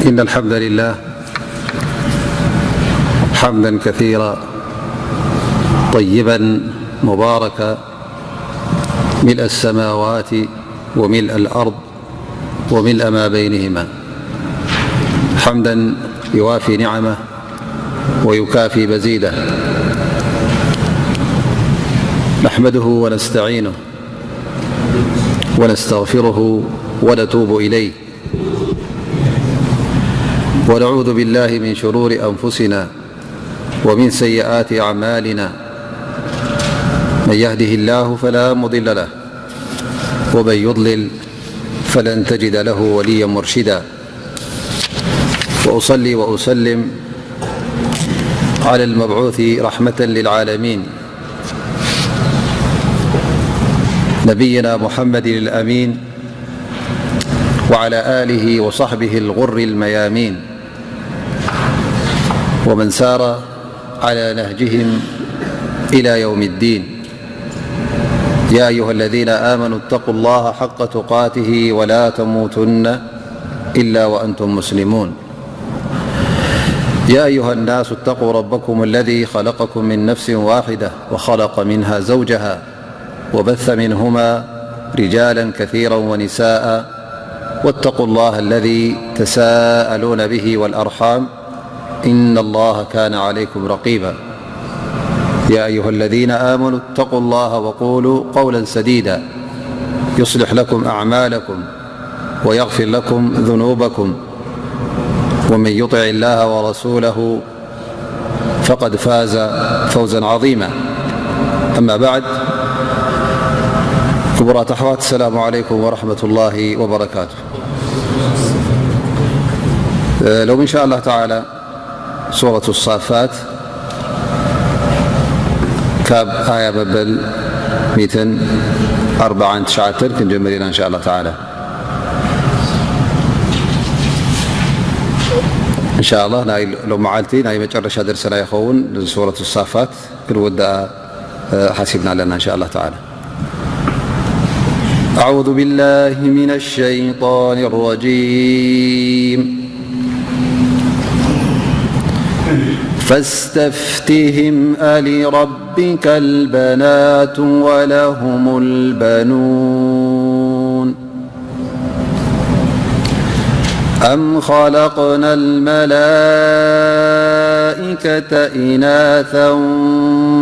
إن الحمد لله حمدا كثيرا طيبا مباركا ملء السماوات وملء الأرض وملء ما بينهما، حمدا يوافي نعمه ويكافي مزيده. نحمده ونستعينه ونستغفره ونتوب إليه، ونعوذ بالله من شرور أنفسنا ومن سيئات أعمالنا. من يهده الله فلا مضل له، ومن يضلل فلن تجد له وليا مرشدا. وأصلي وأسلم على المبعوث رحمة للعالمين، نبينا محمد الأمين، وعلى آله وصحبه الغر الميامين، ومن سار على نهجهم إلى يوم الدين. يا أيها الذين آمنوا اتقوا الله حق تقاته ولا تموتن إلا وأنتم مسلمون. يا أيها الناس اتقوا ربكم الذي خلقكم من نفس واحدة وخلق منها زوجها وبث منهما رجالا كثيرا ونساء، واتقوا الله الذي تساءلون به والأرحام، إن الله كان عليكم رقيبا. يا أيها الذين آمنوا اتقوا الله وقولوا قولا سديدا يصلح لكم أعمالكم ويغفر لكم ذنوبكم، ومن يطع الله ورسوله فقد فاز فوزا عظيما. أما بعد، ክቡራት ኣሕዋት፣ السلام عليكم ورحمة الله وبركاته. ሎሚ إن شاء الله تعالى ሱረቱ ሳፋት ካብ ኣያ መበል ሚእትን ኣርባዓን ትሽዓተን ክንጀምር ኢና إن شاء الله تعالى. إن شاء الله ናይ ሎም መዓልቲ ናይ መጨረሻ ደርሰና ይኸውን። ሱረቱ ሳፋት ክንወድኣ ሓሲብና ኣለና إن شاء الله تعالى. أعوذ بالله من الشيطان الرجيم. فاستفتهم ألربك البنات ولهم البنون أم خلقنا الملائكة إناثا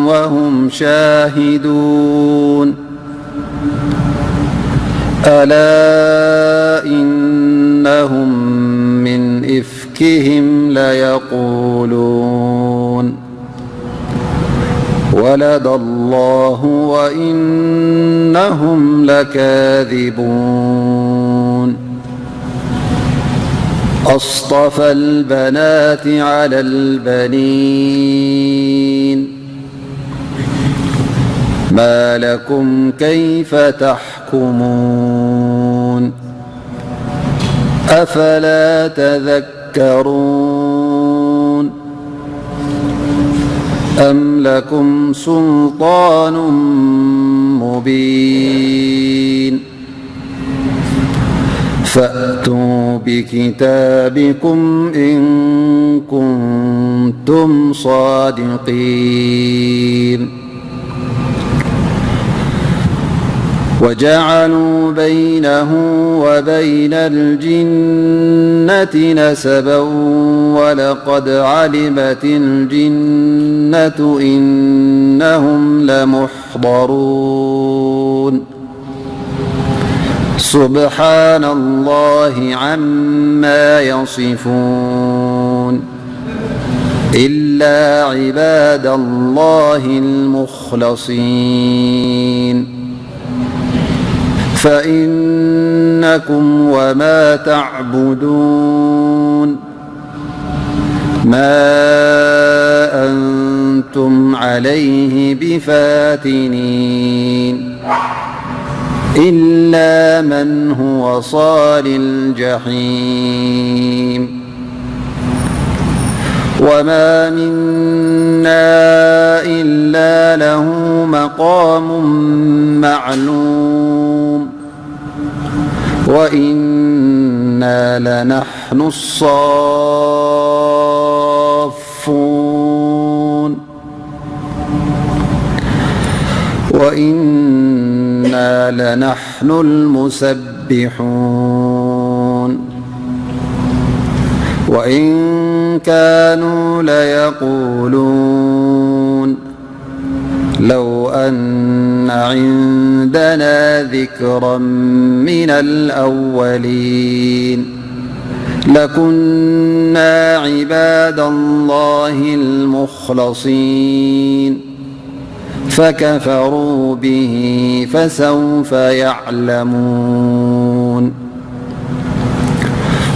وهم شاهدون. ألا إنهم من إفكهم ليقولون. ولد الله وإنهم لكاذبون. أصطفى البنات على البنين. ما لكم كيف تحكمون؟ أفلا تذكرون؟ أم لكم سلطان مبين؟ فأتوا بكتابكم إن كنتم صادقين. وجعلوا بينه وبين الجنة نسبا ولقد علمت الجنة إنهم لمحضرون. سبحان الله عما يصفون. إلا عباد الله المخلصين. فإنكم وما تعبدون ما أنتم عليه بفاتنين. إلا من هو صال الجحيم. وما منا إلا له مقام معلوم. وإنا لنحن نحن الصافون. وإنا لنحن المسبحون. وإن كانوا ليقولون لو أن عندنا ذكرا من الأولين لكنا عباد الله المخلصين فكفروا به فسوف يعلمون.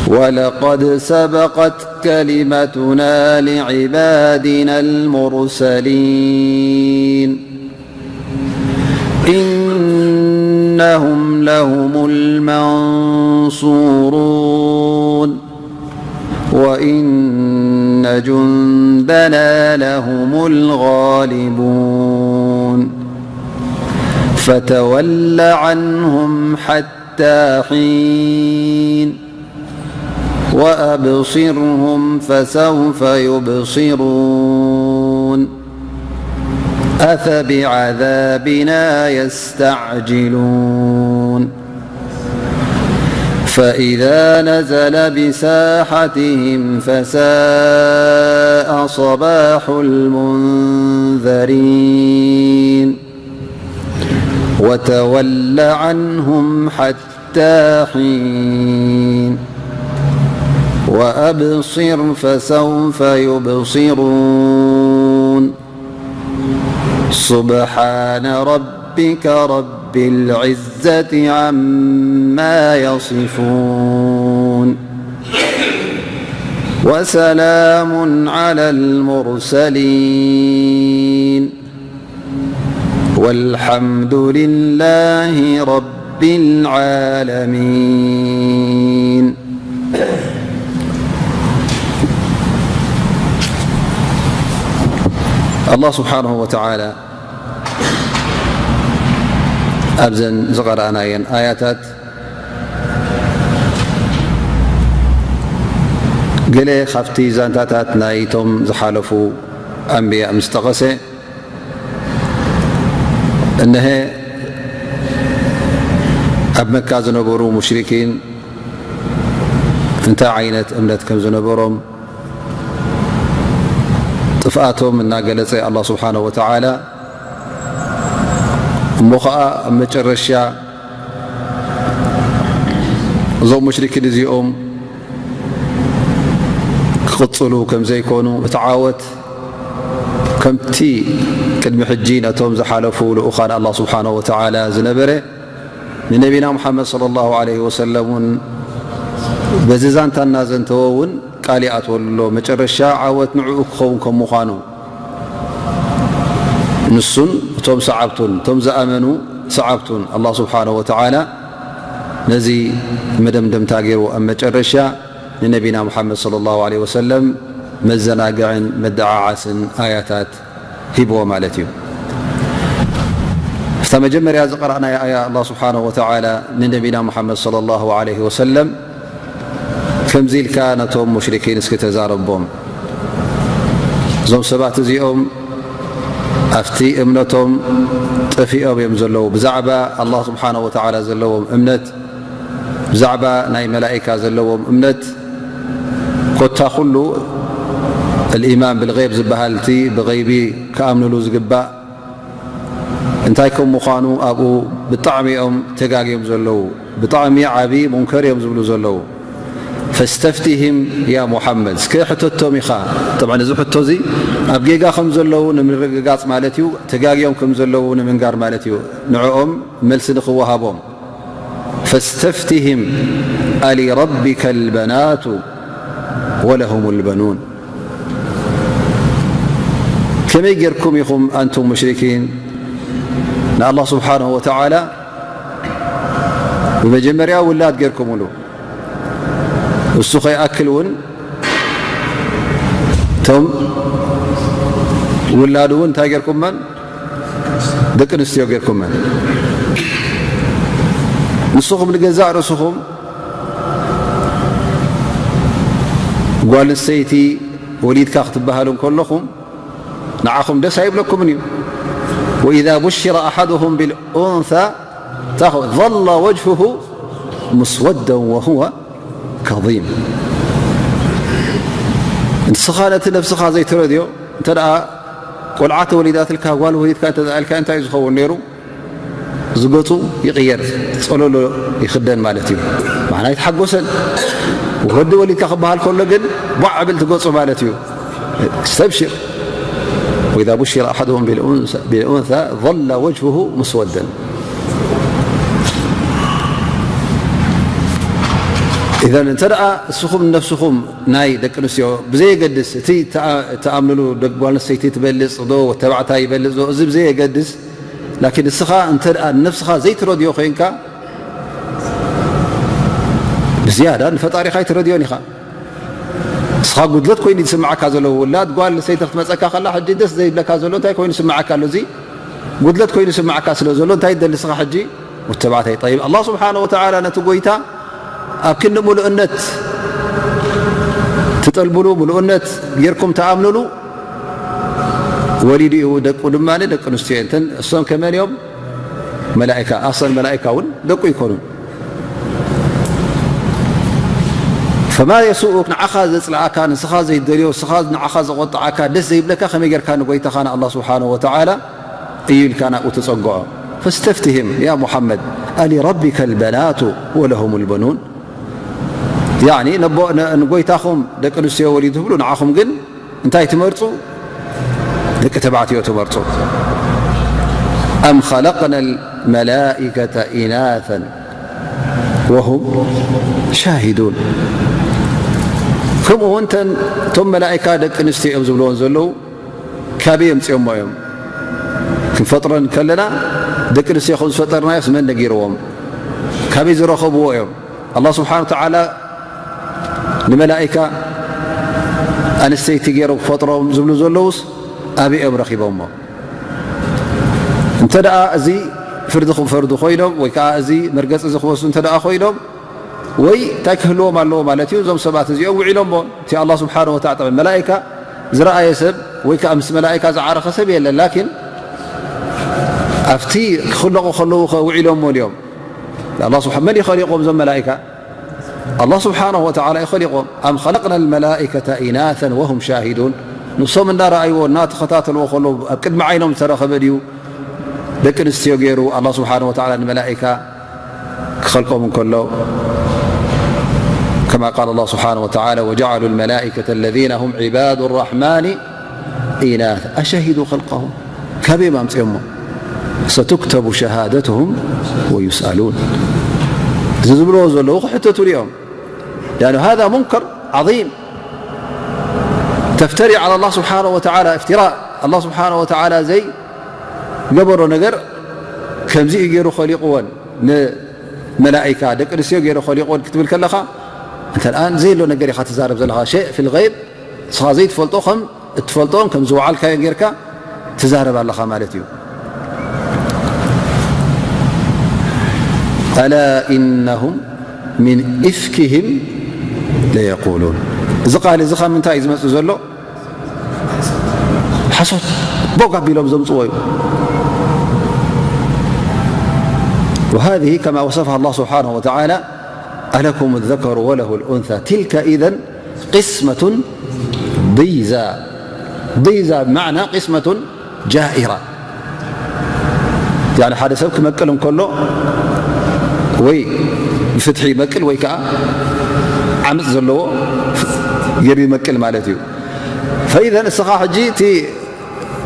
ولقد سبقت كلمتنا لعبادنا المرسلين إنهم لهم المنصورون. وإن جندنا لهم الغالبون. فتول عنهم حتى حين. وأبصرهم فسوف يبصرون. أفبعذابنا يستعجلون. فإذا نزل بساحتهم فساء صباح المنذرين. وتول عنهم حتى حين. وأبصر فسوف يبصرون. سبحان ربك رب العزة عما يصفون. وسلام على المرسلين. والحمد لله رب العالمين. ኣላህ ስብሓንሁ ወተዓላ ኣብዘን ዝቐረኣናየን ኣያታት ገለ ካብቲ ዛንታታት ናይቶም ዝሓለፉ ኣንብያ ምስ ጠቐሰ፣ እነሀ ኣብ መካ ዝነበሩ ሙሽሪኪን እንታይ ዓይነት እምነት ከም ዝነበሮም ጥፍኣቶም እናገለጸ ኣላህ ስብሓነሁ ወተዓላ፣ እሞ ኸዓ ኣብ መጨረሻ እዞም ሙሽሪኪን እዚኦም ክቕጽሉ ከም ዘይኮኑ፣ እቲ ዓወት ከምቲ ቅድሚ ሕጂ ነቶም ዝሓለፉ ልኡኻን ኣላህ ስብሓነሁ ወተዓላ ዝነበረ፣ ንነቢና ሙሓመድ ሰለላሁ ዐለይሂ ወሰለም እውን በዚ ዛንታ እናዘንተወ እውን ቃል ይኣትወሉ ኣሎ፣ መጨረሻ ዓወት ንዕኡ ክኸውን ከም ምዃኑ። ንሱን እቶም ሰዓብቱን፣ እቶም ዝኣመኑ ሰዓብቱን፣ ኣላህ ስብሓነሁ ወተዓላ ነዚ መደምደምታ ገይሩ ኣብ መጨረሻ ንነቢና ሙሓመድ ሰለላሁ ዐለይሂ ወሰለም መዘናግዕን መደዓዓስን ኣያታት ሂብዎ ማለት እዩ። እታ መጀመርያ ዝቐረእናያ ኣያ ኣላህ ስብሓነሁ ወተዓላ ንነቢና ሙሓመድ ሰለላሁ ዐለይሂ ወሰለም ከምዚ ኢልካ ነቶም ሙሽሪኪን እስኪ ተዛረቦም። እዞም ሰባት እዚኦም ኣብቲ እምነቶም ጠፊኦም እዮም ዘለዉ። ብዛዕባ ኣላህ ስብሓነሁ ወተዓላ ዘለዎም እምነት፣ ብዛዕባ ናይ መላኢካ ዘለዎም እምነት፣ ኮታ ኩሉ الإيمان بالغيب ዝበሃል፣ እቲ ብغيب ክኣምንሉ ዝግባእ እንታይ ከም ምዃኑ ኣብኡ ብጣዕሚ እዮም ተጋግዮም ዘለዉ። ብጣዕሚ ዓቢ ሙንከር እዮም ዝብሉ ዘለዉ። فاستفتهم يا محمد፣ እስከ ሕተቶም ኢኻ። ጠብዓን እዚ ሕቶ እዚ ኣብ ጌጋ ከም ዘለዉ ንምርግጋጽ ማለት እዩ፣ ተጋግዮም ከም ዘለዉ ንምንጋር ማለት እዩ፣ ንዕኦም መልሲ ንኽወሃቦም። فاستفتهم ألربك البنات ولهم البنون። ከመይ ጌርኩም ኢኹም ኣንቱም ሙሽሪኪን ንኣላህ ስብሓንሁ ወተዓላ ብመጀመርያ ውላድ ጌርኩምሉ? እሱ ከይኣክል እውን እቶም ውላዱ እውን እንታይ ጌርኩመን? ደቂ ኣንስትዮ ጌርኩመን። ንስኹም ንገዛእ ርእስኹም ጓል ኣንስተይቲ ወሊድካ ክትበሃሉ እንከለኹም ንዓኹም ደስ ኣይብለኩምን እዩ። وإذا بشر أحدهم بالأنثى ظل وجهه مسودا وهو كظيم። ንስኻ ነቲ ነብስኻ ዘይትረድዮ እንተ ደኣ ቆልዓ ተወሊዳትልካ ጓል ወሊድካ እንተ ደኣ ኢልካ እንታይ እዩ ዝኸውን ነይሩ? ዝገጹ ይቕየር፣ ጸለሎ ይኽደን ማለት እዩ። ማዕና ኣይተሓጎሰን። ወዲ ወሊድካ ክበሃል ከሎ ግን ቧዕ ብል ትገጹ ማለት እዩ። እስተብሽር። وإذا بشر أحدهم بالأنثى ظل وجهه مسودا። إذن እንተ ደኣ እስኹም ንነብስኹም ናይ ደቂ ኣንስትዮ ብዘየገድስ እቲ ተኣ-፣ ተኣምንሉ ደቂ ጓል ኣንስተይቲ ትበልጽ ዶ ተባዕታይ ይበልጽ ዶ እዚ ብዘየገድስ ላኪን እስኻ እንተ ደኣ ንነብስኻ ዘይትረድዮ ኮይንካ ብዝያዳ ንፈጣሪኻ ኣይትረድዮን ኢኻ። እስኻ ጉድለት ኮይኑ ዝስምዓካ ዘሎ ውላድ ጓል ኣንስተይቲ ክትመጸካ ከላ ሕጂ ደስ ዘይብለካ ዘሎ እንታይ ኮይኑ ይስምዓካ ኣሎ? እዚ ጉድለት ኮይኑ ይስምዓካ ስለ ዘሎ እንታይ ትደሊ እስኻ ሕጂ? ወተባዕታይ ጠይብ ኣላህ ስብሓነ ወተዓላ ነቲ ጎይታ ኣብ ክንዲ ምሉእነት ትጠልብሉ ምሉእነት ጌርኩም ተኣምንሉ ወሊዱ እዩ ደቁ ድማ ደቂ ኣንስትዮ እየን እተን እሶም ከመን እዮም መላእካ ኣሰን መላእካ እውን ደቁ ይኮኑን ፈማ የሱኡክ ንዓኻ ዘጽልኣካ ንስኻ ዘይደልዮ ንስኻ ንዓኻ ዘቆጥዓካ ደስ ዘይብለካ ከመይ ጌርካ ንጎይታኻ ንኣላህ ስብሓነ ወተዓላ እዩ ኢልካ ናብኡ ትጸግዖ ፈስተፍትህም ያ ሙሓመድ ኣሊረቢከ ልበናቱ ወለሁም ልበኑን ንጎይታኹም ደቂ ኣንስትዮ ወሊዱ ትብሉ ንዓኹም ግን እንታይ ትመርጹ ደቂ ተባዕትዮ ትመርጹ ኣም ኸለቅና ልመላኢከተ ኢናተን ወሁም ሻሂዱን ከምኡ እውን እቶም መላእካ ደቂ ኣንስትዮ እዮም ዝብልዎን ዘለዉ ካበይ የምፅኦሞ እዮም? ክንፈጥረን ከለና ደቂ ኣንስትዮ ከም ዝፈጠርናዮስ መን ነጊርዎም? ካበይ ዝረኸብዎ እዮም? ኣላህ ስብሓነ ወተዓላ ንመላኢካ ኣንስተይቲ ገይሩ ክፈጥሮም ዝብሉ ዘለውስ ኣበይ እዮም ረኺቦሞ? እንተ ደኣ እዚ ፍርዲ ክፈርዱ ኮይኖም ወይ ከዓ እዚ መርገፂ እዚ ክወስዱ እንተ ደኣ ኮይኖም ወይ እንታይ ክህልዎም ኣለዎ ማለት እዩ? እዞም ሰባት እዚኦም ውዒሎም ሞ እቲ ኣላህ ስብሓነ ወተዓላ መላኢካ ዝረኣየ ሰብ ወይ ከዓ ምስ መላኢካ ዝዓረኸ ሰብ የለን። ላኪን ኣብቲ ክኽለቑ ከለዉ ከ ውዒሎም ሞ ድዮም? ኣላህ ስብሓ-፣ መን እዩ ኸሊቖም እዞም መላኢካ? ኣላህ ስብሓነሁ ወተዓላ እዩ ኸሊቖም። ኣም ኸለቅና ልመላኢከተ ኢናተን ወሁም ሻሂዱን ንሶም እናረኣይዎ እናተኸታተልዎ ከለዉ ኣብ ቅድሚ ዓይኖም ዝተረኸበ ድዩ ደቂ ኣንስትዮ ገይሩ ኣላህ ስብሓነሁ ወተዓላ ንመላኢካ ክኸልቆም እንከሎ ከማ ቃል ኣላህ ስብሓነሁ ወተዓላ ወጀዓሉ ልመላኢከተ ለዚነ ሁም ዒባዱ ራሕማኒ ኢናት ኣሸሂዱ ኸልቀሁም ካበይ ኣምፅኦሞ ሰቱክተቡ ሸሃደትሁም ወዩስኣሉን እዚ ዝብልዎ ዘለዉ ክሕተቱ እዮም لأن هذا منكر عظيم تفتري على الله سبحانه وتعالى افتراء الله سبحانه وتعالى زي ገበሮ ነገር ከምዚ እዩ ገይሩ ኸሊቕወን ንመላኢካ ደቂ ኣንስትዮ ገይሩ ኸሊቕወን ክትብል ከለኻ እንተ ደኣ ዘየሎ ነገር ኢኻ ትዛረብ ዘለኻ ሸእ ፊል ገይብ ንስኻ ዘይትፈልጦ ከም እትፈልጦን ከም ዝወዓልካዮ ጌርካ ትዛረብ ኣለኻ ማለት እዩ ألا إنهم من إفكهم ليقولون እዚ ቃል እዚ ካብ ምንታይ እዩ ዝመፅእ ዘሎ ሓሶት ቦግ ኣቢሎም ዘምፅዎ እዩ وهذه كما وصفها الله سبحانه وتعالى ألكم الذكر وله الأنثى تلك إذا قسمة ضيزى ضيزى بمعنى قسمة جائرة يعني ሓደ ሰብ ክመቅል እንከሎ ወይ ብፍትሒ ይመቅል ወይ ከዓ ዓምፅ ዘለዎ ገይሩ ይመቅል ማለት እዩ فإذا እስኻ ሕጂ እቲ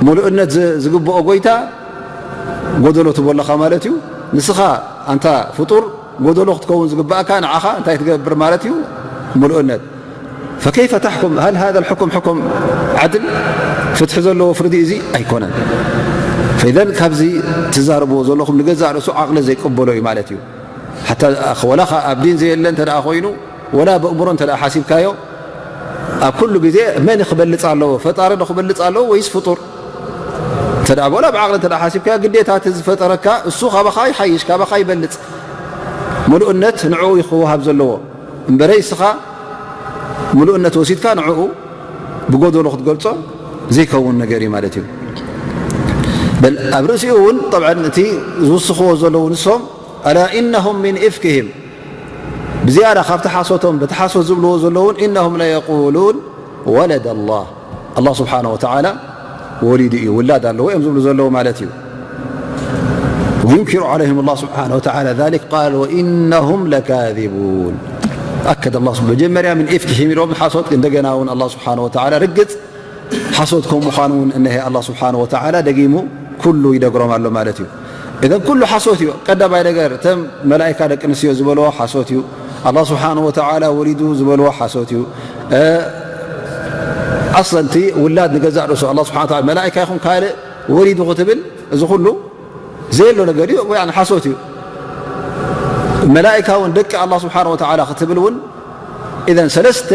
ሙሉእነት ዝግብኦ ጎይታ ጎደሎ ትቦለኻ ማለት እዩ ንስኻ ኣንታ ፍጡር ጎደሎ ክትከውን ዝግባእካ ንዓኻ እንታይ ትገብር ማለት እዩ ሙሉእነት فكيف تحكم هل هذا الحكم حكم عدل ፍትሒ ዘለዎ ፍርዲ እዚ ኣይኮነን فإذا ካብዚ ትዛረብዎ ዘለኹም ንገዛእ ርእሱ ዓቕሊ ዘይቅበሎ እዩ ማለት እዩ ሓታ ወላ ኣብ ዲን ዘየለ እንተ ደኣ ኮይኑ ወላ ብእምሮ እንተ ደኣ ሓሲብካዮ ኣብ ኩሉ ግዜ መን ክበልፅ ኣለዎ ፈጣሪ ዶ ክበልፅ ኣለዎ ወይስ ፍጡር እንተ ደኣ ወላ ብዓቕሊ እንተ ደኣ ሓሲብካዮ ግዴታ እቲ ዝፈጠረካ እሱ ካባኻ ይሓይሽ ካባኻ ይበልፅ ምሉእነት ንዕኡ ክወሃብ ዘለዎ እምበረይ እስኻ ምሉእነት ወሲድካ ንዕኡ ብጎደሎ ክትገልጾ ዘይከውን ነገር እዩ ማለት እዩ። በል ኣብ ርእሲኡ እውን ጠብዐን እቲ ዝውስኽዎ ዘለዉ ንሶም ኣላ ኢነሁም ሚን ኢፍክህም ብዝያዳ ካብቲ ሓሶቶም በቲ ሓሶት ዝብልዎ ዘለውን ኢነሁም ለየቁሉን ወለደ ኣላህ ኣላህ ስብሓነ ወተዓላ ወሊዱ እዩ ውላድ ኣለዎ እዮም ዝብሉ ዘለዉ ማለት እዩ። وينكر عليهم الله سبحانه وتعالى ذلك قال وإنهم لكاذبون أكد الله سبحانه መጀመርያ من إفكهم ኢሎም ሓሶት እንደገና እውን ኣላህ ስብሓነ ወተዓላ ርግጽ ሓሶት ከም ምዃኑ እውን እነሀ ኣላህ ስብሓነ ወተዓላ ደጊሙ ኩሉ ይደግሮም ኣሎ ማለት እዩ። እዘን ኩሉ ሓሶት እዩ። ቀዳማይ ነገር እተም መላኢካ ደቂ ኣንስትዮ ዝበልዎ ሓሶት እዩ። ኣላህ ስብሓነ ወተዓላ ወሊዱ ዝበልዎ ሓሶት እዩ። ኣስለንቲ ውላድ ንገዛእ ርእሱ ኣላህ ስብሓነ ወተዓላ መላኢካ ይኹን ካልእ ወሊዱ ክትብል እዚ ኩሉ ዘየሎ ነገር እዩ፣ ያኒ ሓሶት እዩ። መላኢካ እውን ደቂ ኣላህ ስብሓነ ወተዓላ ክትብል እውን ኢዘን ሰለስተ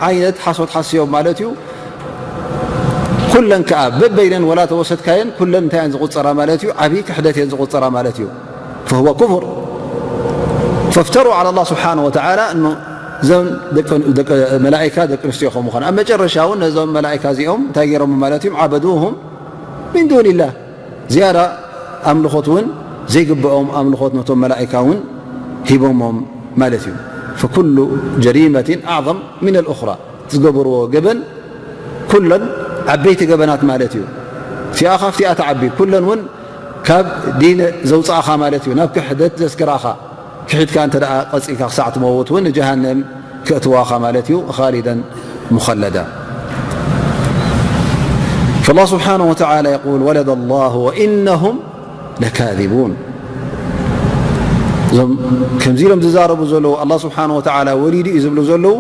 ዓይነት ሓሶት ሓስዮም ማለት እዩ። ኩለን ከኣ በበይነን ወላ ተወሰድካየን ኩለን እንታይ እየን ዝቑጸራ ማለት እዩ? ዓብዪ ክሕደት እየን ዝቑጸራ ማለት እዩ። فهو كفر فافتروا على الله سبحانه وتعالى እዞም መላኢካ ደቂ ኣንስትዮ ከም ምዃኑ ኣብ መጨረሻ እውን ነዞም መላኢካ እዚኦም እንታይ ገይሮም ማለት እዮም? عبدوهم من دون الله ዝያዳ ኣምልኾት እውን ዘይግብኦም ኣምልኾት ነቶም መላኢካ እውን ሂቦሞም ማለት እዩ። فكل جريمة أعظم من الأخرى ዝገበርዎ ገበን ኩለን ዓበይቲ ገበናት ማለት እዩ። እቲኣ ካብቲኣ ትዓቢ ኩለን እውን ካብ ዲን ዘውፅኣኻ ማለት እዩ። ናብ ክሕደት ዘስክራኻ ክሒድካ እንተ ደኣ ቀፂልካ ክሳዕ ትመውት እውን ንጀሃነም ክእትዋኻ ማለት እዩ። خالدا مخلدا فالله سبحانه وتعالى يقول ولد الله وإنهم لكاذبون እዞም ከምዚ ኢሎም ዝዛረቡ ዘለዉ ኣላህ ስብሓን ወተዓላ ወሊዱ እዩ ዝብሉ ዘለዉ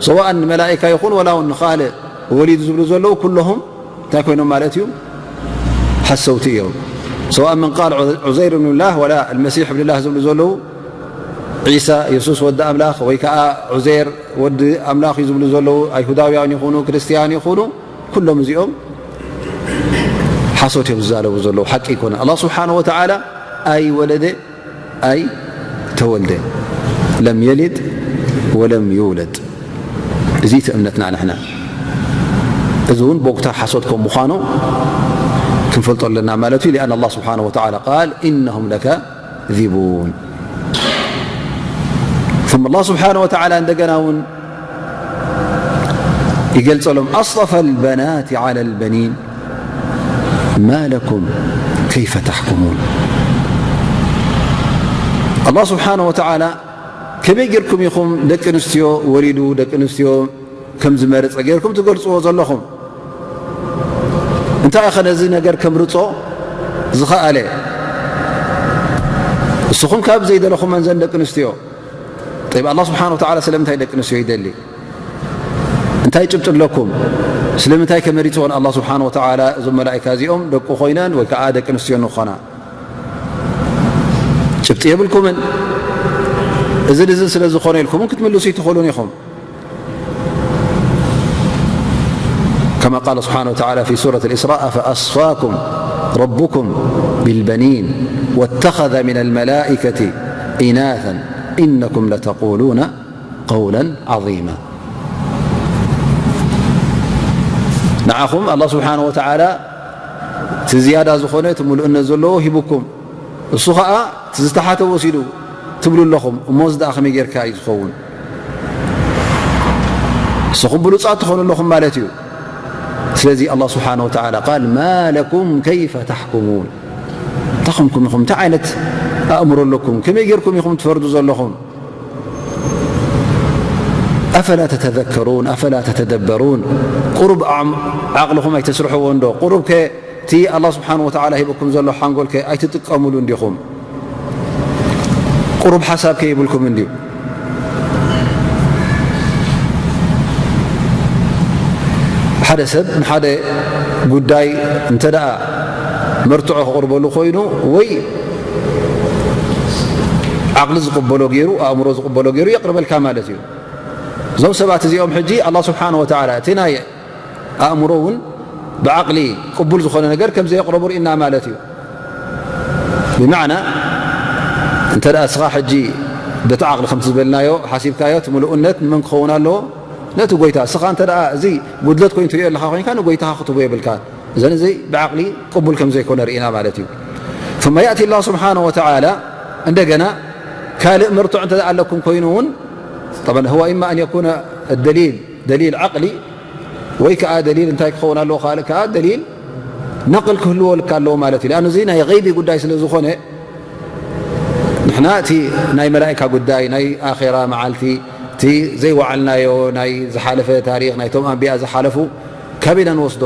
ሰዋእን ንመላኢካ ይኹን ወላ እውን ንኻልእ ወሊዱ ዝብሉ ዘለዉ ኩለኹም እንታይ ኮይኖም ማለት እዩ ሓሰውቲ እዮም ሰዋእን ምን ቃል ዑዘይር ብንላህ ወላ ልመሲሕ ብንላህ ዝብሉ ዘለዉ ዒሳ የሱስ ወዲ ኣምላኽ ወይ ከዓ ዑዘይር ወዲ ኣምላኽ እዩ ዝብሉ ዘለዉ ኣይሁዳውያን ይኹኑ ክርስትያን ይኹኑ ኩሎም እዚኦም ሓሶት እዮም ዝዛረቡ ዘለዉ ሓቂ ይኮነ ኣላ ስብሓን ወተዓላ ኣይወለደ ኣይተወልደ ለም የሊድ ወለም ይውለድ እዚ እቲ እምነትና ንሕና እዚ እውን ቦግታ ሓሶት ከም ምዃኑ ክንፈልጦ ኣለና ማለት እዩ لأن الله سبحانه وتعالى قال إنهم لكاذبون ثم الله سبحانه وتعالى እንደገና እውን ይገልጸሎም أصطفى البنات على البنين ما لكم كيف تحكمون الله سبحانه وتعالى ከመይ ጌርኩም ኢኹም ደቂ ኣንስትዮ ወሊዱ ደቂ ኣንስትዮ ከም ዝመርጸ ጌርኩም ትገልጽዎ ዘለኹም እንታይ ኢኸ ነዚ ነገር ከምርጾ ዝኸኣለ እስኹም ካብ ዘይደለኹመን ዘን ደቂ ኣንስትዮ طيب الله سبحانه وتعالى ስለምንታይ ደቂ ኣንስትዮ ይደሊ እንታይ ጭብጢ ኣለኩም ስለምንታይ ከመሪጽዎን الله سبحانه وتعالى እዞም መላእካ እዚኦም ደቁ ኮይነን ወይ ከዓ ደቂ ኣንስትዮ ንኾና ጭብጢ የብልኩምን እዝን እዝን ስለ ዝኾነ ኢልኩምን ክትምልሱ ይትኽእሉን ኢኹም كما قال سبحانه وتعالى في سورة الإسراء أفأصفاكم ربكم بالبنين واتخذ من الملائكة إناثا إنكم لتقولون قولا عظيما نعم الله سبحانه وتعالى تزيادة زخونة ملؤنة زلو هبكم እሱ ኸዓ እቲ ዝተሓተ ወሲዱ ትብሉ ኣለኹም እሞ እዚ ደኣ ከመይ ጌርካ እዩ ዝኸውን ንስኹም ብሉፃት ትኾኑ ኣለኹም ማለት እዩ ስለዚ ኣላ ስብሓን ወተዓላ ቃል ማ ለኩም ከይፈ ታሕኩሙን እንታይ ኹምኩም ኢኹም እንታይ ዓይነት ኣእምሮ ኣለኩም ከመይ ጌርኩም ኢኹም ትፈርዱ ዘለኹም ኣፈላ ተተዘከሩን ኣፈላ ተተደበሩን ቁሩብ ዓቕልኹም ኣይተስርሕዎ እንዶ ቁሩብ ከ እቲ ኣላ ስብሓን ወተዓላ ሂበኩም ዘሎ ሓንጎል ከ ኣይትጥቀሙሉ እንዲኹም ቁሩብ ሓሳብ ከ ይብልኩም እንድዩ ሓደ ሰብ ንሓደ ጉዳይ እንተ ደኣ መርትዖ ክቕርበሉ ኮይኑ ወይ ዓቕሊ ዝቕበሎ ገይሩ ኣእምሮ ዝቕበሎ ገይሩ የቕርበልካ ማለት እዩ እዞም ሰባት እዚኦም ሕጂ ኣላ ስብሓን ወተዓላ እቲ ናይ ኣእምሮ እውን ብዓቕሊ ቅቡል ዝኾነ ነገር ከም ዘየቕረቡ ርኢና ማለት እዩ ብማዕና እንተ ደኣ እስኻ ሕጂ በቲ ዓቕሊ ከምቲ ዝበልናዮ ሓሲብካዮ እቲ ምሉእነት ንመን ክኸውን ኣለዎ ነቲ ጎይታ እስኻ እንተ ደኣ እዚ ጉድለት ኮይኑ ትሪኦ ኣለኻ ኮይንካ ንጎይታኻ ክትቦ የብልካ። እዘን እዚ ብዓቕሊ ቅቡል ከም ዘይኮነ ርኢና ማለት እዩ። ثم يأتي الله سبحانه وتعالى እንደገና ካልእ መርትዖ እንተ ደኣ ኣለኩም ኮይኑ እውን طبعا هو إما أن يكون الدليل دليل عقلي ወይ ከዓ ደሊል እንታይ ክኸውን ኣለዎ ካልእ ከዓ ደሊል ነቕል ክህልዎ ልካ ኣለዎ ማለት እዩ። لأنه እዚ ናይ غيبي ጉዳይ ስለ ዝኾነ ንሕና እቲ ናይ መላእካ ጉዳይ ናይ ኣኼራ መዓልቲ እቲ ዘይወዓልናዮ ናይ ዝሓለፈ ታሪኽ ናይቶም ኣንብያ ዝሓለፉ ካበይ ኢና ንወስዶ?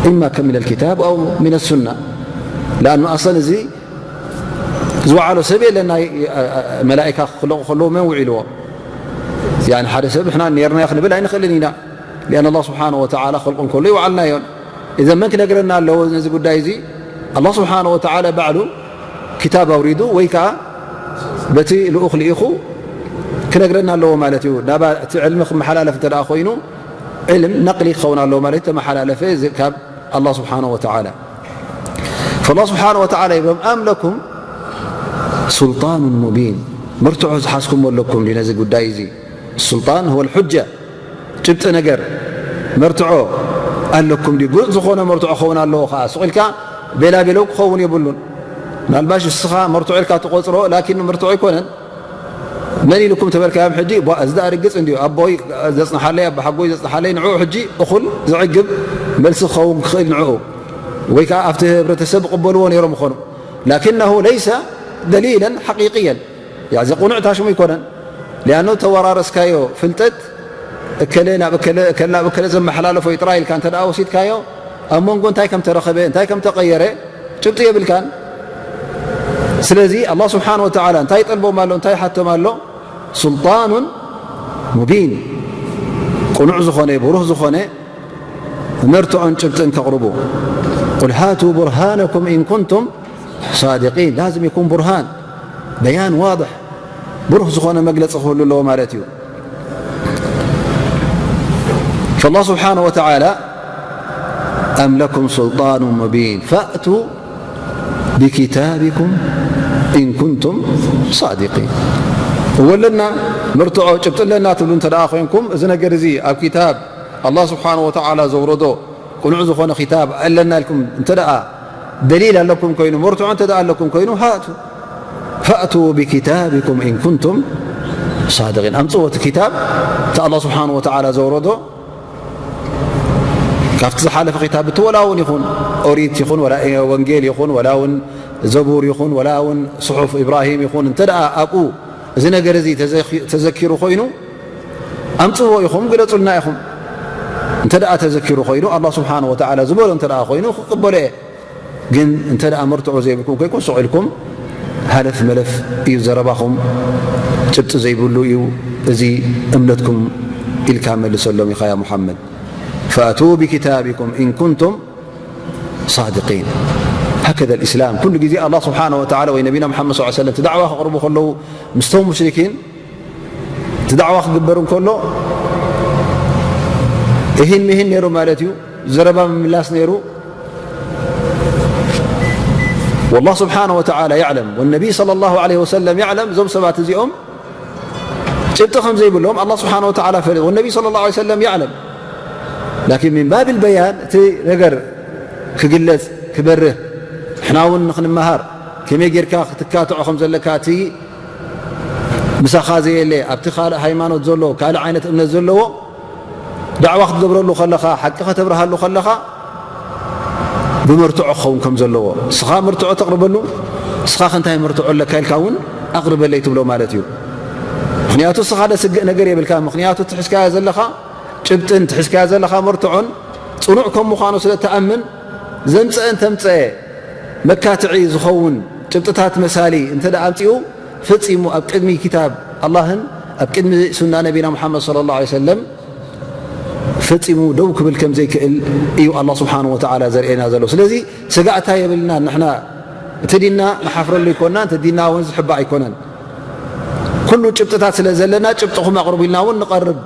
إما من الكتاب أو من السنة لأنه أصلا እዚ ዝወዓሎ ሰብ የለን። ናይ መላእካ ክለቑ ከለዉ መን ውዒልዎ? يعني ሓደ ሰብ ንሕና ኔርናዮ ክንብል ኣይንኽእልን ኢና። لأن الله سبحانه وتعالى ክልቁ እንከሎ ይወዓልናዮን። إذا መን ክነግረና ኣለዎ ነዚ ጉዳይ እዚ? الله سبحانه وتعالى ባዕሉ ክታብ ኣውሪዱ ወይ ከዓ በቲ ልኡኽ ልኢኹ ክነግረና ኣለዎ ማለት እዩ። ናባ እቲ ዕልሚ ክመሓላለፍ እንተ ደኣ ኮይኑ ዕልም ነቕሊ ክኸውን ኣለዎ ማለት እዩ። ተመሓላለፈ ካብ الله سبحانه وتعالى فالله سبحانه وتعالى يبلم أم لكم سلطان مبين መርትዖ ዝሓዝኩሞ ኣለኩም ድዩ ነዚ ጉዳይ እዚ? السلطان هو الحجة ጭብጢ ነገር መርትዖ ኣለኩም ድዩ? ግልጽ ዝኾነ መርትዖ ክኸውን ኣለዎ ከዓ። ስቕ ኢልካ ቤላ ቤለው ክኸውን የብሉን። ምናልባሽ እስኻ መርትዖ ኢልካ ትቆጽሮ ላኪን መርትዖ ኣይኮነን። መን ኢልኩም ተበልካዮም ሕጂ ቧ እዚ ደኣ ርግጽ እንድዩ ኣቦይ ዘጽንሓለይ ኣቦሓጎይ ዘጽንሓለይ ንዕኡ ሕጂ እኹል ዘዕግብ መልሲ ክኸውን ክኽእል ንዕኡ ወይ ከዓ ኣብቲ ህብረተሰብ ይቕበልዎ ነይሮም ይኾኑ لكنه ليس دليلا حقيقيا يعني እዚ ቁኑዕ ታሽሙ ኣይኮነን لأنه ተወራረስካዮ ፍልጠት እከለ ናብ እከለ እከለ ናብ እከለ ዘመሓላለፎ እዩ ጥራይ ኢልካ እንተ ደኣ ወሲድካዮ ኣብ መንጎ እንታይ ከም ተረኸበ እንታይ ከም ተቐየረ ጭብጢ የብልካን ስለዚ الله سبحانه وتعالى እንታይ ይጠልቦም ኣሎ እንታይ ይሓቶም ኣሎ سلطان مبين ቅኑዕ ዝኾነ ብሩህ ዝኾነ መርትዖን ጭብጥን ከቕርቡ قل هاتوا برهانكم إن كنتم صادقين لازم يكون برهان بيان واضح ብሩህ ዝኾነ መግለፂ ክህሉ ኣለዎ ማለት እዩ فالله سبحانه وتعالى أم لكم سلطان مبين فأتوا بكتابكم إن كنتم صادقين እወ ኣለና መርትዖ ጭብጢ ኣለና ትብሉ እንተ ደኣ ኮይንኩም እዚ ነገር እዚ ኣብ ክታብ ኣላህ ስብሓን ወተዓላ ዘውረዶ ቅኑዕ ዝኾነ ክታብ ኣለና ኢልኩም እንተ ደኣ ደሊል ኣለኩም ኮይኑ መርትዖ እንተ ደኣ ኣለኩም ኮይኑ ሃቱ فأتوا بكتابكم إن كنتم صادقين ኣምፅዎ እቲ ክታብ እቲ ኣላህ ስብሓን ወተዓላ ዘውረዶ ካብቲ ዝሓለፈ ክታብ እቲ ወላ እውን ይኹን ኦሪት ይኹን ወላ ወንጌል ይኹን ወላ እውን ዘቡር ይኹን ወላ እውን ስሑፍ ኢብራሂም ይኹን እንተ ደኣ ኣብኡ እዚ ነገር እዚ ተዘኪሩ ኮይኑ ኣምፅዎ ኢኹም ግለፁልና ኢኹም እንተ ደኣ ተዘኪሩ ኮይኑ ኣላ ስብሓን ወተዓላ ዝበሎ እንተ ደኣ ኮይኑ ክቅበሎ እየ ግን እንተ ደኣ መርትዖ ዘይብልኩም ኮይንኩም ስቕ ኢልኩም ሃለፍ መለፍ እዩ ዘረባኹም ጭብጢ ዘይብሉ እዩ እዚ እምነትኩም ኢልካ መልሰሎም ኢኻ ያ ሙሓመድ فأتوا بكتابكم إن كنتم صادقين هكذا الإسلام ኩሉ ግዜ ኣላ ስብሓን ወተዓላ ወይ ነቢና ሙሓመድ ስ ሰለም እቲ ዳዕዋ ከቕርቡ ከለዉ ምስቶም ሙሽሪኪን እቲ ዳዕዋ ክግበር እንከሎ እሂን ምሂን ነይሩ ማለት እዩ ዘረባ ምምላስ ነይሩ والله سبحانه وتعالى يعلم والنبي صلى الله عليه وسلم يعلم እዞም ሰባት እዚኦም ጭብጢ ከም ዘይብሎም ኣላ ስብሓን ወተዓላ ፈሊጡ والنبي صلى الله عليه وسلم يعلم لكن من باب البيان እቲ ነገር ክግለጽ ክበርህ ንሕና እውን ንክንመሃር ከመይ ጌርካ ክትካትዖ ከም ዘለካ እቲ ምሳኻ ዘየለ ኣብቲ ካልእ ሃይማኖት ዘሎ ካልእ ዓይነት እምነት ዘለዎ ዳዕዋ ክትገብረሉ ከለኻ ሓቂ ከተብርሃሉ ከለኻ ብመርትዖ ክኸውን ከም ዘለዎ እስኻ መርትዖ ተቕርበሉ እስኻ ከንታይ መርትዖ ኣለካ ኢልካ እውን ኣቕርበለይ ትብሎ ማለት እዩ ምክንያቱ እስኻ ደስግእ ነገር የብልካ ምክንያቱ ትሕዝካዮ ዘለኻ ጭብጥን ትሕዝካዮ ዘለኻ መርትዖን ፅኑዕ ከም ምዃኑ ስለ ትኣምን ዘምፀአ እንተምፀአ መካትዒ ዝኸውን ጭብጥታት መሳሊ እንተ ኣምፂኡ ፈፂሙ ኣብ ቅድሚ ክታብ ኣላህን ኣብ ቅድሚ ሱና ነቢና ሙሓመድ صلى الله عليه وسلم ፈፂሙ ደው ክብል ከም ዘይክእል እዩ ኣላ ስብሓን ወተዓላ ዘርእየና ዘሎ ስለዚ ስጋእታ የብልና ንሕና እቲ ዲንና ንሓፍረሉ ኣይኮና እቲ ዲንና እውን ዝሕባእ ኣይኮነን ኩሉ ጭብጥታት ስለ ዘለና ጭብጥኹም ኣቕርቡ ኢልና እውን ንቐርብ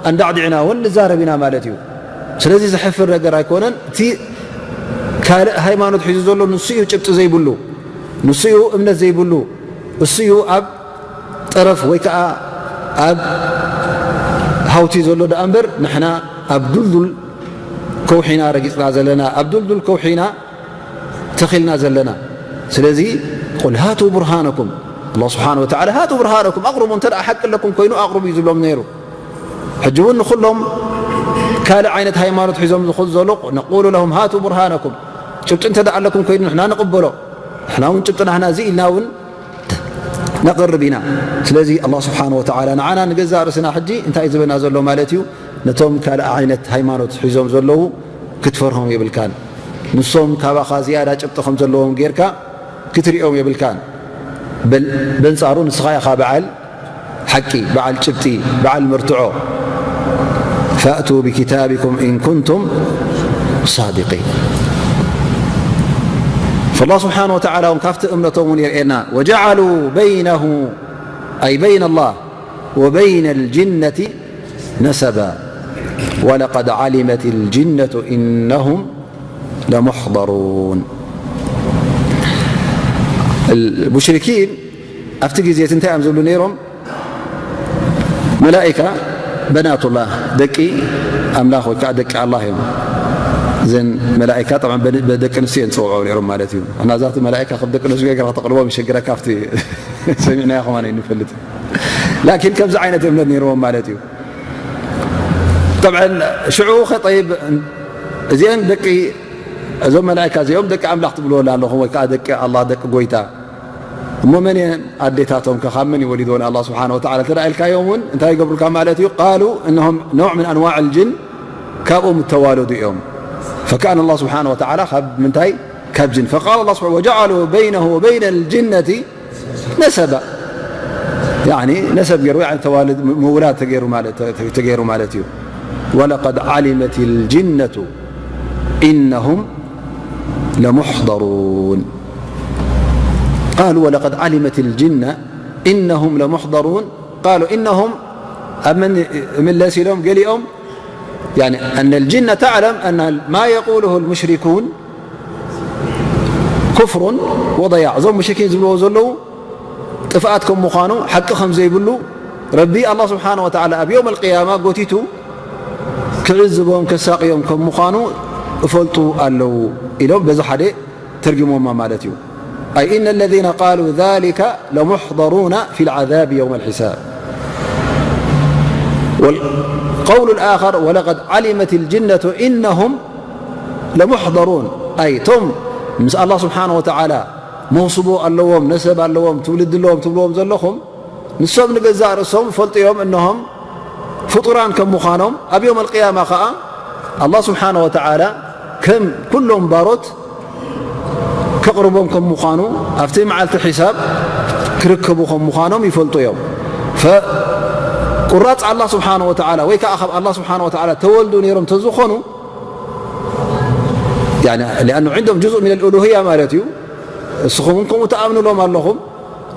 ኣንዳዕዲዕና እውን ንዛረብ ኢና ማለት እዩ ስለዚ ዘሕፍር ነገር ኣይኮነን እቲ ካልእ ሃይማኖት ሒዙ ዘሎ ንሱ እዩ ጭብጢ ዘይብሉ ንሱ እዩ እምነት ዘይብሉ እሱ እዩ ኣብ ጠረፍ ወይ ከዓ ኣብ ሃውቲ ዘሎ ደኣ እምበር ንሕና ኣብ ዱልዱል ከውሒና ረጊጽና ዘለና፣ ኣብ ዱልዱል ከውሒና ተኺልና ዘለና። ስለዚ ቁል ሃቱ ቡርሃነኩም፣ ኣላህ ስብሓነ ወተዓላ ሃቱ ቡርሃነኩም ኣቕርቡ፣ እንተ ደኣ ሓቂ ኣለኩም ኮይኑ ኣቕርቡ እዩ ዝብሎም ነይሩ። ሕጂ እውን ንኹሎም ካልእ ዓይነት ሃይማኖት ሒዞም ዝኹ-፣ ዘሎ ነቁሉ ለሁም ሃቱ ቡርሃነኩም፣ ጭብጢ እንተ ደኣ ኣለኩም ኮይኑ ንሕና ንቕበሎ። ንሕና እውን ጭብጢ ናህና እዚ ኢልና እውን ነቕርብ ኢና። ስለዚ ኣላህ ስብሓነ ወተዓላ ንዓና ንገዛእ ርእስና ሕጂ እንታይ እዩ ዝበና ዘሎ ማለት እዩ? ነቶም ካልእ ዓይነት ሃይማኖት ሒዞም ዘለዉ ክትፈርሆም የብልካን። ንሶም ካባኻ ዝያዳ ጭብጢ ከም ዘለዎም ጌርካ ክትሪኦም የብልካን። በል በንጻሩ ንስኻ ኢኻ በዓል ሓቂ፣ በዓል ጭብጢ፣ በዓል መርትዖ። ፈእቱ ብኪታቢኩም ኢን ኩንቱም ሳዲቂን። ፈላህ ስብሓነ ወተዓላ እውን ካብቲ እምነቶም እውን የርእየና። ወጀዓሉ በይነሁ፣ ኣይ በይነ ላህ ወበይነ ልጅነቲ ነሰባ ወለቀድ ዓሊመት ልጅነቱ ኢነሁም ለሙሕደሩን። ሙሽሪኪን ኣብቲ ግዜ እቲ እንታይ እዮም ዝብሉ ነይሮም? መላኢካ በናቱላህ፣ ደቂ ኣምላኽ ወይ ከዓ ደቂ ኣላህ እዮም። እዘን መላኢካ ጠብዓን በ-፣ በደቂ ኣንስትዮ እዮም ዝፅውዕዎ ነይሮም ማለት እዩ። እና እዛ መላኢካ ከም ደቂ ኣንስትዮ ጌርካ ከተቕርቦም ይሸግረካ፣ ኣብቲ ሰሚዕናዮ ከማን ኣይንፈልጥ። ላኪን ከምዚ ዓይነት እምነት ነይርዎም ማለት እዩ። ጠብዓን ሽዑ ኸ ጠይብ፣ እዚአን ደቂ፣ እዞም መላኢካ እዚኦም ደቂ ኣምላኽ ትብልዎ ኣለኹም ወይ ከዓ ደቂ ኣላህ፣ ደቂ ጎይታ፣ እሞ መን እየን ኣዴታቶም ከ? ካብ መን እዩ ወሊድወን ኣላህ ስብሓነ ወተዓላ እንተ ደኣ ኢልካዮም እውን እንታይ ይገብሩልካ ማለት እዩ? ቃሉ እነሆም ነውዕ ምን ኣንዋዕ ልጅን ካብኦም እተዋለዱ እዮም። ፈካኣነ ኣላህ ስብሓነ ወተዓላ ካብ ምንታይ? ካብ ጅን። ፈቃለ ኣላህ ስብሓነ ወጀዓሉ በይነሁ ወበይነ ልጅነቲ ነሰባ፣ ያኒ ነሰብ ገይሩ፣ ያኒ ተዋልድ፣ ምውላድ ተገይሩ ማለት፣ ተ-፣ ተገይሩ ማለት እዩ። ወለቀድ ዓሊመት ልጅነቱ ኢነሁም ለሙሕደሩን። ቃሉ ወለቀድ ዓሊመት ልጅነ ኢነሁም ለሙሕደሩን። ቃሉ ኢነሁም ኣብ መን ይምለስ ኢሎም ገሊኦም፣ ያኒ ኣነ ልጅነ ተዕለም ኣነ ማ የቁሉሁ ልሙሽሪኩን ኩፍሩን ወضያዕ። እዞም ሙሽሪኪን ዝብልዎ ዘለዉ ጥፍኣት ከም ምዃኑ፣ ሓቂ ከም ዘይብሉ ረቢ ኣላህ ስብሓነ ወተዓላ ኣብ የውም ኣልቅያማ ጎቲቱ ክዕዝቦም ከሳቕዮም ከም ምዃኑ እፈልጡ ኣለዉ ኢሎም በዚ ሓደ ተርጊሞማ ማለት እዩ። ኣይ ኢነ ለዚነ ቃሉ ዛሊከ ለሙሕደሩነ ፊ ልዓዛብ የውም ኣልሒሳብ። ወልቀውሉ ልኣኸር ወለቀድ ዓሊመት ልጅነቱ ኢነሁም ለሙሕደሩን። ኣይ እቶም ምስ ኣላህ ስብሓነ ወተዓላ መውስቦ ኣለዎም፣ ነሰብ ኣለዎም፣ ትውልዲ ኣለዎም ትብልዎም ዘለኹም፣ ንሶም ንገዛእ ርእሶም ይፈልጡ እዮም፣ እነሆም ፍጡራን ከም ምዃኖም፣ ኣብ የውም ኣልቅያማ ኸዓ ኣላህ ስብሓነ ወተዓላ ከም ኩሎም ባሮት ከቕርቦም ከም ምዃኑ፣ ኣብቲ መዓልቲ ሒሳብ ክርከቡ ከም ምዃኖም ይፈልጡ እዮም። ፈ-፣ ቁራጽ ኣላህ ስብሓነ ወተዓላ ወይ ከዓ ካብ ኣላህ ስብሓነ ወተዓላ ተወልዱ ነይሮም ተዝኾኑ፣ ያኒ ሊኣኑ ዒንዶም ጁዝእ ሚን ኣልኡሉህያ ማለት እዩ። እስኹም እውን ከምኡ ትኣምኑሎም ኣለኹም።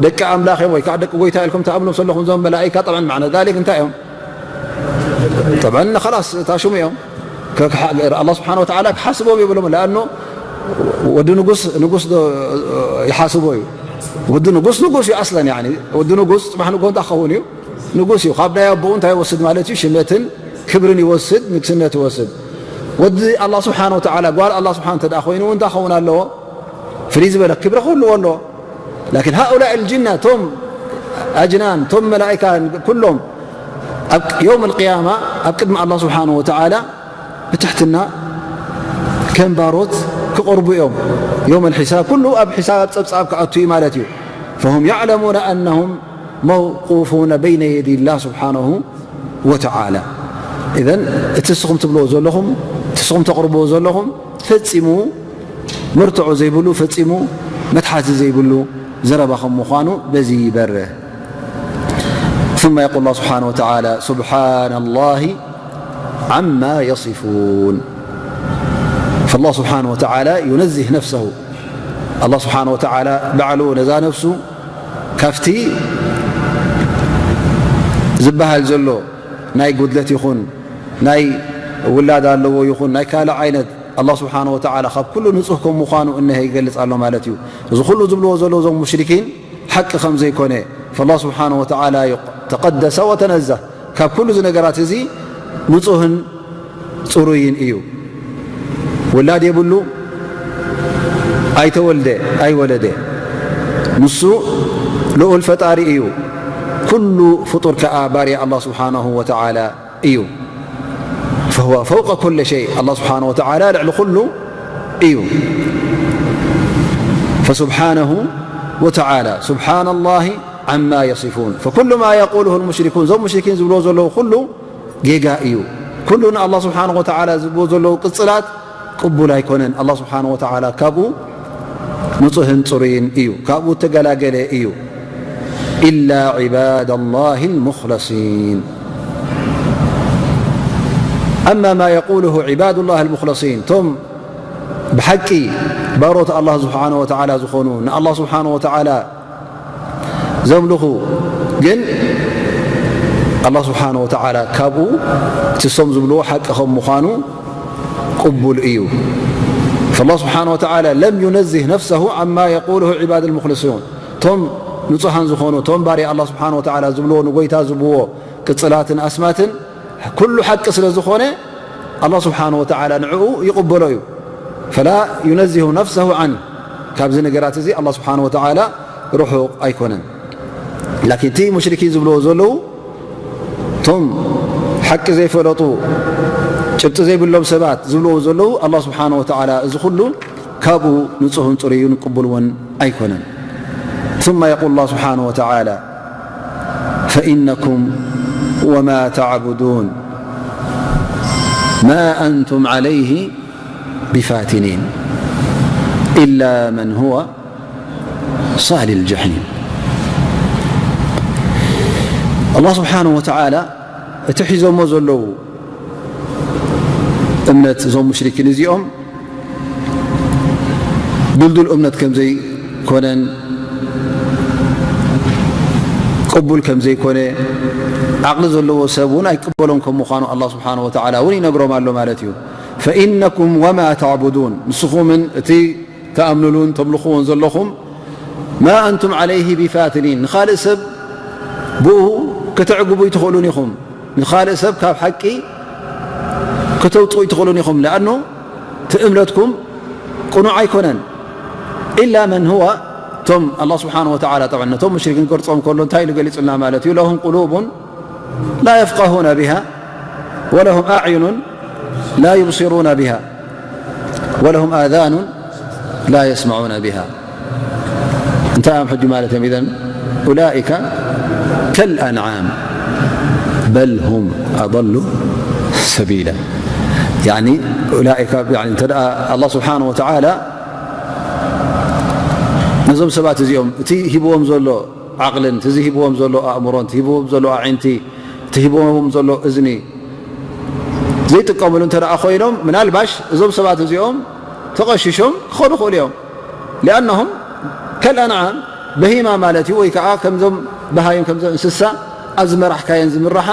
ደቂ ኣምላኽ እዮም ወይ ከዓ ደቂ ጎይታ ኢልኩም ትኣምኖም ዘለኹም እዞም መላኢካ፣ ጠብዓን ማዕና ዛሊክ እንታይ እዮም? ጠብዓን ኸላስ እታ ሽሙ እዮም። ከ-፣ ከ-፣ ኣላህ ስብሓነ ወተዓላ ክሓስቦም የብሎም። ለኣኖ ወዲ ንጉስ፣ ንጉስ ዶ ይሓስቦ እዩ? ወዲ ንጉስ፣ ንጉስ እዩ ኣስለን። ያኒ ወዲ ንጉስ ጽባሕ ንግሆ እንታይ ክኸውን እዩ? ንጉስ እዩ። ካብ ናይ ኣቦኡ እንታይ ይወስድ ማለት እዩ? ሽመትን ክብርን ይወስድ፣ ንግስነት ይወስድ። ወዲ ኣላህ ስብሓነ ወተዓላ፣ ጓል ኣላህ ስብሓነ እንተ ደኣ ኮይኑ እውን እንታይ ክኸውን ኣለዎ? ፍልይ ዝበለ ክብሪ ክህልዎ ኣለዎ። ላኪን ሃኡላእ ልጅና፣ ቶም ኣጅናን፣ ቶም መላኢካ፣ ኩሎም ኣብ የውም ኣልቅያማ ኣብ ቅድሚ ኣላህ ስብሓነ ወተዓላ ብትሕትና ከም ባሮት ክቐርቡ እዮም። የውም ኣልሒሳብ ኩሉ ኣብ ሒሳብ፣ ኣብ ጸብጻብ ክኣቱ እዩ ማለት እዩ። ፈሁም ያዕለሙነ ኣነሁም መውቁፉነ በይነ የደይ ላህ ስብሓነሁ ወተዓላ። ኢዘን እቲ እስኹም ትብልዎ ዘለኹም፣ እቲ እስኹም ተቕርብዎ ዘለኹም ፈጺሙ መርትዖ ዘይብሉ፣ ፈጺሙ መትሓዚ ዘይብሉ ዘረባ ከም ምዃኑ በዚ ይበርህ። ثم يقول الله سبحانه وتعالى: سبحان الله عما يصفون. فالله سبحانه وتعالى ينزه نفسه. ኣላህ ስብሓነ ወተዓላ ባዕሉ ነዛ ነፍሱ ካብቲ ዝበሃል ዘሎ ናይ ጉድለት ይኹን ናይ ውላድ ኣለዎ ይኹን ናይ ካልእ ዓይነት፣ ኣላህ ስብሓነ ወተዓላ ካብ ኩሉ ንጹህ ከም ምዃኑ እነሀ ይገልጽ ኣሎ ማለት እዩ። እዚ ኩሉ ዝብልዎ ዘለዉ እዞም ሙሽሪኪን ሓቂ ከም ዘይኮነ፣ ፈላህ ስብሓነ ወተዓላ ተቀደሰ ወተነዘህ፣ ካብ ኩሉ እዚ ነገራት እዚ ንጹህን ጽሩይን እዩ። ውላድ የብሉ፣ ኣይተወልደ፣ ኣይወለደ። ንሱ ልኡል ፈጣሪ እዩ። ኩሉ ፍጡር ከኣ ባርያ ኣላህ ስብሓነሁ ወተዓላ እዩ። فهو فوق كل شيء። ኣላህ ስብሓነሁ ወተዓላ ልዕሊ ኩሉ እዩ። فسبحانه وتعالى، سبحان الله عما يصفون، فكل ما يقوله المشركون، እዞም ሙሽሪኪን ዝብልዎ ዘለዉ ኩሉ ጌጋ እዩ። ኩሉ ንኣላህ ስብሓነሁ ወተዓላ ዝብልዎ ዘለዉ ቅጽላት ቅቡል ኣይኮነን። ኣላህ ስብሓነሁ ወተዓላ ካብኡ ንጹህን ጽሩይን እዩ። ካብኡ እተገላገለ እዩ። إلا عباد الله المخلصين. أما ما يقوله عباد الله المخلصين، እቶም ብሓቂ ባሮት ኣላህ ስብሓነሁ ወተዓላ ዝኾኑ፣ ንኣላህ ስብሓነሁ ወተዓላ ዘምልኹ ግን፣ ኣላህ ስብሓነሁ ወተዓላ ካብኡ እቲ እሶም ዝብልዎ ሓቂ ከም ምዃኑ ቅቡል እዩ። فالله سبحانه وتعالى لم ينزه نفسه عما يقوله عباد المخلصون። እቶም ንጹሃን ዝኾኑ፣ እቶም ባርያ ኣላህ ስብሓነሁ ወተዓላ ዝብልዎ፣ ንጎይታ ዝብዎ ቅጽላትን ኣስማትን ኩሉ ሓቂ ስለ ዝኾነ፣ ኣላህ ስብሓነሁ ወተዓላ ንዕኡ ይቕበሎ እዩ። فلا ينزه نفسه عنه። ካብዚ ነገራት እዚ ኣላህ ስብሓነሁ ወተዓላ ርሑቕ ኣይኮነን። ላኪን እቲ ሙሽሪኪን ዝብልዎ ዘለዉ፣ እቶም ሓቂ ዘይፈለጡ፣ ጭብጢ ዘይብሎም ሰባት ዝብልዎ ዘለዉ፣ ኣላህ ስብሓነሁ ወተዓላ እዚ ኩሉ ካብኡ ንጹህን ጽሩይን ቅቡል እውን ኣይኮነን። ثم يقول الله سبحانه وتعالى: فإنكم وما تعبدون ما أنتم عليه بفاتنين إلا من هو صال الجحيم. ኣላህ ስብሓነሁ ወተዓላ እቲ ሒዞሞ ዘለዉ እምነት፣ እዞም ሙሽሪኪን እዚኦም ድልዱል እምነት ከም ዘይኮነን፣ ቅቡል ከም ዘይኮነ፣ ዓቕሊ ዘለዎ ሰብ እውን ኣይቅበሎም ከም ምዃኑ ኣላህ ስብሓነሁ ወተዓላ እውን ይነግሮም ኣሎ ማለት እዩ። فإنكم وما تعبدون، ንስኹምን እቲ ተኣምኑሉን ተምልኽዎን ዘለኹም፣ ما أنتم عليه بفاتنين، ንኻልእ ሰብ ብኡ ከተዕግቡ ኣይትኽእሉን ኢኹም። ንኻልእ ሰብ ካብ ሓቂ ከተውፅኡ ኣይትኽእሉን ኢኹም። ለኣኑ እቲ እምነትኩም ቅኑዕ ኣይኮነን። إلا من هو، እቶም ኣላህ ስብሓነሁ ወተዓላ ጠብዓ ነቶም ሙሽሪኪን ክገልጾም ከሎ እንታይ ኢሉ ገሊጹልና ማለት እዩ? لهم قلوب لا يفقهون بها ولهم أعين لا يبصرون بها ولهم آذان لا يسمعون بها። እንታይ እዮም ሕጂ ማለት እዮም? إذن أولئك كالأنعام بل هم أضل سبيلا. يعني أولئك، يعني እንተ ደኣ ኣላህ ስብሓነሁ ወተዓላ ነዞም ሰባት እዚኦም እቲ ሂብዎም ዘሎ ዓቕልን፣ እቲ ሂብዎም ዘሎ ኣእምሮን፣ እቲ ሂብዎም ዘሎ ኣዒንቲ፣ እቲ ሂብዎም ዘሎ እዝኒ ዘይጥቀምሉ እንተ ደኣ ኮይኖም፣ ምናልባሽ እዞም ሰባት እዚኦም ተቐሺሾም ክኸዱ ይኽእሉ እዮም። لأنهم كالأنعام، በሂማ ማለት እዩ፣ ወይ ከዓ ከምዞም በሃይም፣ ከምዞም እንስሳ ኣብ ዝመራሕካየን ዝምራሓ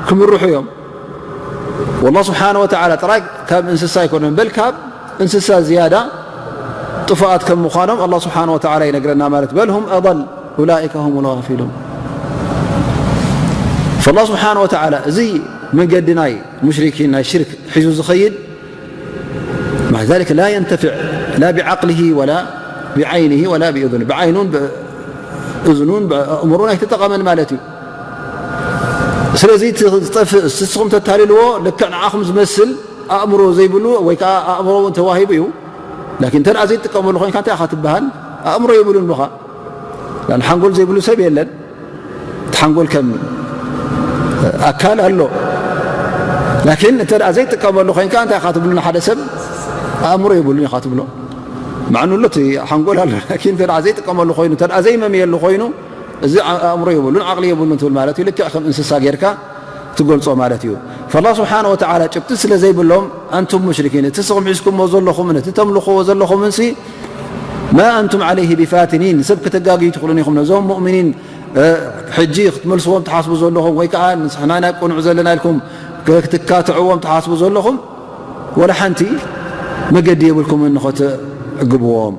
ክምርሑ እዮም። والله سبحانه وتعالى ጥራይ ካብ እንስሳ ኣይኮነን፣ በል ካብ እንስሳ ዝያዳ ጥፉኣት ከም ምዃኖም ኣላህ ስብሓነሁ ወተዓላ ይነግረና ማለት። بل هم أضل أولئك هم الغافلون። فالله سبحانه وتعالى እዚ መንገዲ ናይ ሙሽሪኪን ናይ ሽርክ ሒዙ ዝኸይድ مع ذلك لا ينتفع لا بعقله ولا بعينه ولا بأذنه، ብዓይኑን ብእዝኑን ብኣእምሮን ኣይተጠቐመን ማለት እዩ። ስለዚ እቲ ዝጠፍእ ንስኹም ተታልልዎ ልክዕ ንዓኹም ዝመስል ኣእምሮ ዘይብሉ ወይ ከዓ ኣእምሮ እውን ተዋሂቡ እዩ። ላኪን እንተ ደኣ ዘይትጥቀመሉ ኮይንካ እንታይ ኢኻ ትበሃል? ኣእምሮ የብሉን ብኻ። ያን ሓንጎል ዘይብሉ ሰብ የለን። እቲ ሓንጎል ከም ኣካል ኣሎ። ላኪን እንተ ደኣ ዘይጥቀመሉ ኮይንካ እንታይ ኢኻ ትብሉ? ንሓደ ሰብ ኣእምሮ የብሉን ኢኻ ትብሎ። ማዕኑ ኣሎ፣ እቲ ሓንጎል ኣሎ። ላኪን እንተ ደኣ ዘይጥቀመሉ ኮይኑ፣ እንተ ደኣ ዘይመምየሉ ኮይኑ፣ እዚ ኣ-፣ ኣእምሮ የብሉን፣ ዓቕሊ የብሉን ትብል ማለት እዩ። ልክዕ ከም እንስሳ ጌርካ ትገልጾ ማለት እዩ። فالله سبحانه وتعالى ጭብጢ ስለ ዘይብሎም፣ ኣንቱም ሙሽሪኪን፣ እቲ ንስኹም ሒዝኩሞ ዘለኹምን እቲ ተምልኽዎ ዘለኹምንሲ፣ ما أنتم عليه بفاتنين، ንሰብ ከተጋግዩ ትኽእሉን ኢኹም። ነዞም ሙእሚኒን፣ እ፣ ሕጂ ክትመልስዎም ትሓስቡ ዘለኹም፣ ወይ ከዓ ንስሕና ናይ ቅኑዕ ዘለና ኢልኩም ክ-፣ ክትካትዕዎም ትሓስቡ ዘለኹም፣ ወላ ሓንቲ መገዲ የብልኩምን ንኸተዕግብዎም።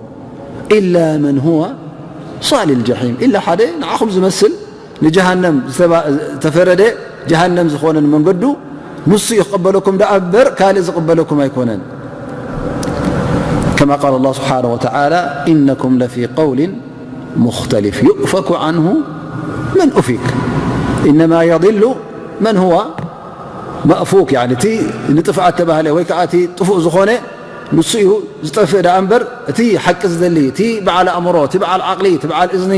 إلا من هو صال الجحيم، ኢላ ሓደ ንዓኹም ዝመስል ንጀሃነም ዝተባ-፣ ዝተፈረደ ጀሃነም ዝኾነን መንገዱ ንሱ እዩ ክቕበለኩም ደኣ እምበር ካልእ ዝቕበለኩም ኣይኮነን። كما قال الله سبحانه وتعالى: إنكم لفي قول مختلف يؤفك عنه من أفك إنما يضل من هو مأفوك يعني እቲ ንጥፍኣት ተባህለ ወይ ከዓ እቲ ጥፉእ ዝኾነ ንሱ እዩ ዝጠፍእ ደኣ እምበር እቲ ሓቂ ዝደሊ እቲ በዓል ኣእምሮ እቲ በዓል ዓቕሊ እቲ በዓል እዝኒ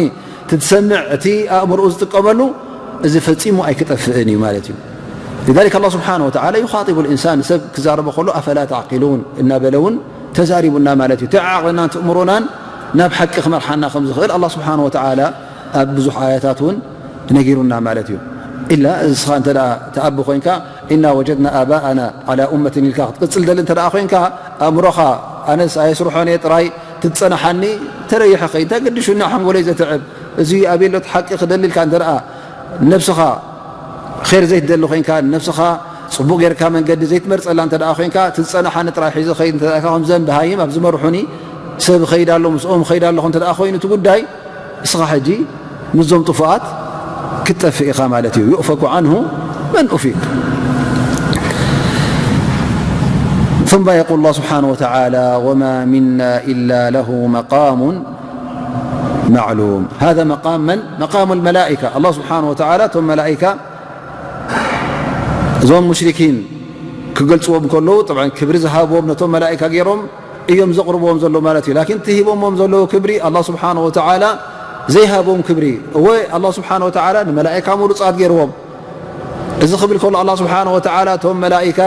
እቲ ትሰምዕ እቲ ኣእምሮኡ ዝጥቀመሉ እዚ ፈጺሙ ኣይክጠፍእን እዩ ማለት እዩ። لذلك الله سبحانه وتعالى يخاطب الإنسان ሰብ ክዛረቦ ከሎ أفلا تعقلون እናበለ እውን ተዛሪቡና ማለት እዩ። እቲ ዓቕልናን ትእምሮናን ናብ ሓቂ ክመርሓና ከም ዝኽእል ኣላህ ስብሓነ ወተዓላ ኣብ ብዙሕ ኣያታት እውን ነጊሩና ማለት እዩ። ኢላ እስኻ እንተ ደኣ ተኣቢ ኮይንካ إنا وجدنا آباءنا على أمة ኢልካ ክትቅጽል ደሊ እንተ ደኣ ኮይንካ ኣእምሮኻ ኣነስ ኣየስርሖን እየ ጥራይ ትጸናሓኒ ተረይሐ ኸይ እንታይ ገዲሹኒ ሓንጎለይ ዘትዕብ እዚ ኣበይ ኣሎ እቲ ሓቂ ክደሊ ኢልካ እንተ ደኣ ነብስኻ ር ዘይትደሊ ኮይንካ ነብስኻ ፅቡቅ ጌርካ መንገዲ ዘይትመርፀላ እንተ ኮይንካ እቲ ዝፀናሓኒ ጥራይ ሒዘ ኸይድ እንተ ከምዘን ብሃይም ኣብ ዝመርሑኒ ሰብ ኸይድ ኣሎ ምስኦም ኸይድ ኣለኹ እንተ ኮይኑ እቲ ጉዳይ እስኻ ሕጂ ምስዞም ጥፉኣት ክትጠፍእ ኢኻ ማለት እዩ። يؤفك عنه من أفك ثم يقول الله سبحانه وتعالى وما منا إلا له مقام معلوم هذا مقام من؟ مقام الملائكة الله سبحانه وتعالى ثم ملائكة እዞም ሙሽሪኪን ክገልፅዎም ከለዉ طبعا ክብሪ ዝሃብዎም ነቶም መላኢካ ገይሮም እዮም ዘቕርብዎም ዘለዉ ማለት እዩ። ላኪን እቲ ሂቦምዎም ዘለዉ ክብሪ ኣላህ ስብሓነ ወተዓላ ዘይሃቦም ክብሪ እወ ኣላህ ስብሓነ ወተዓላ ንመላኢካ ምሩፃት ገይርዎም። እዚ ክብል ከሎ ኣላህ ስብሓነ ወተዓላ እቶም መላኢካ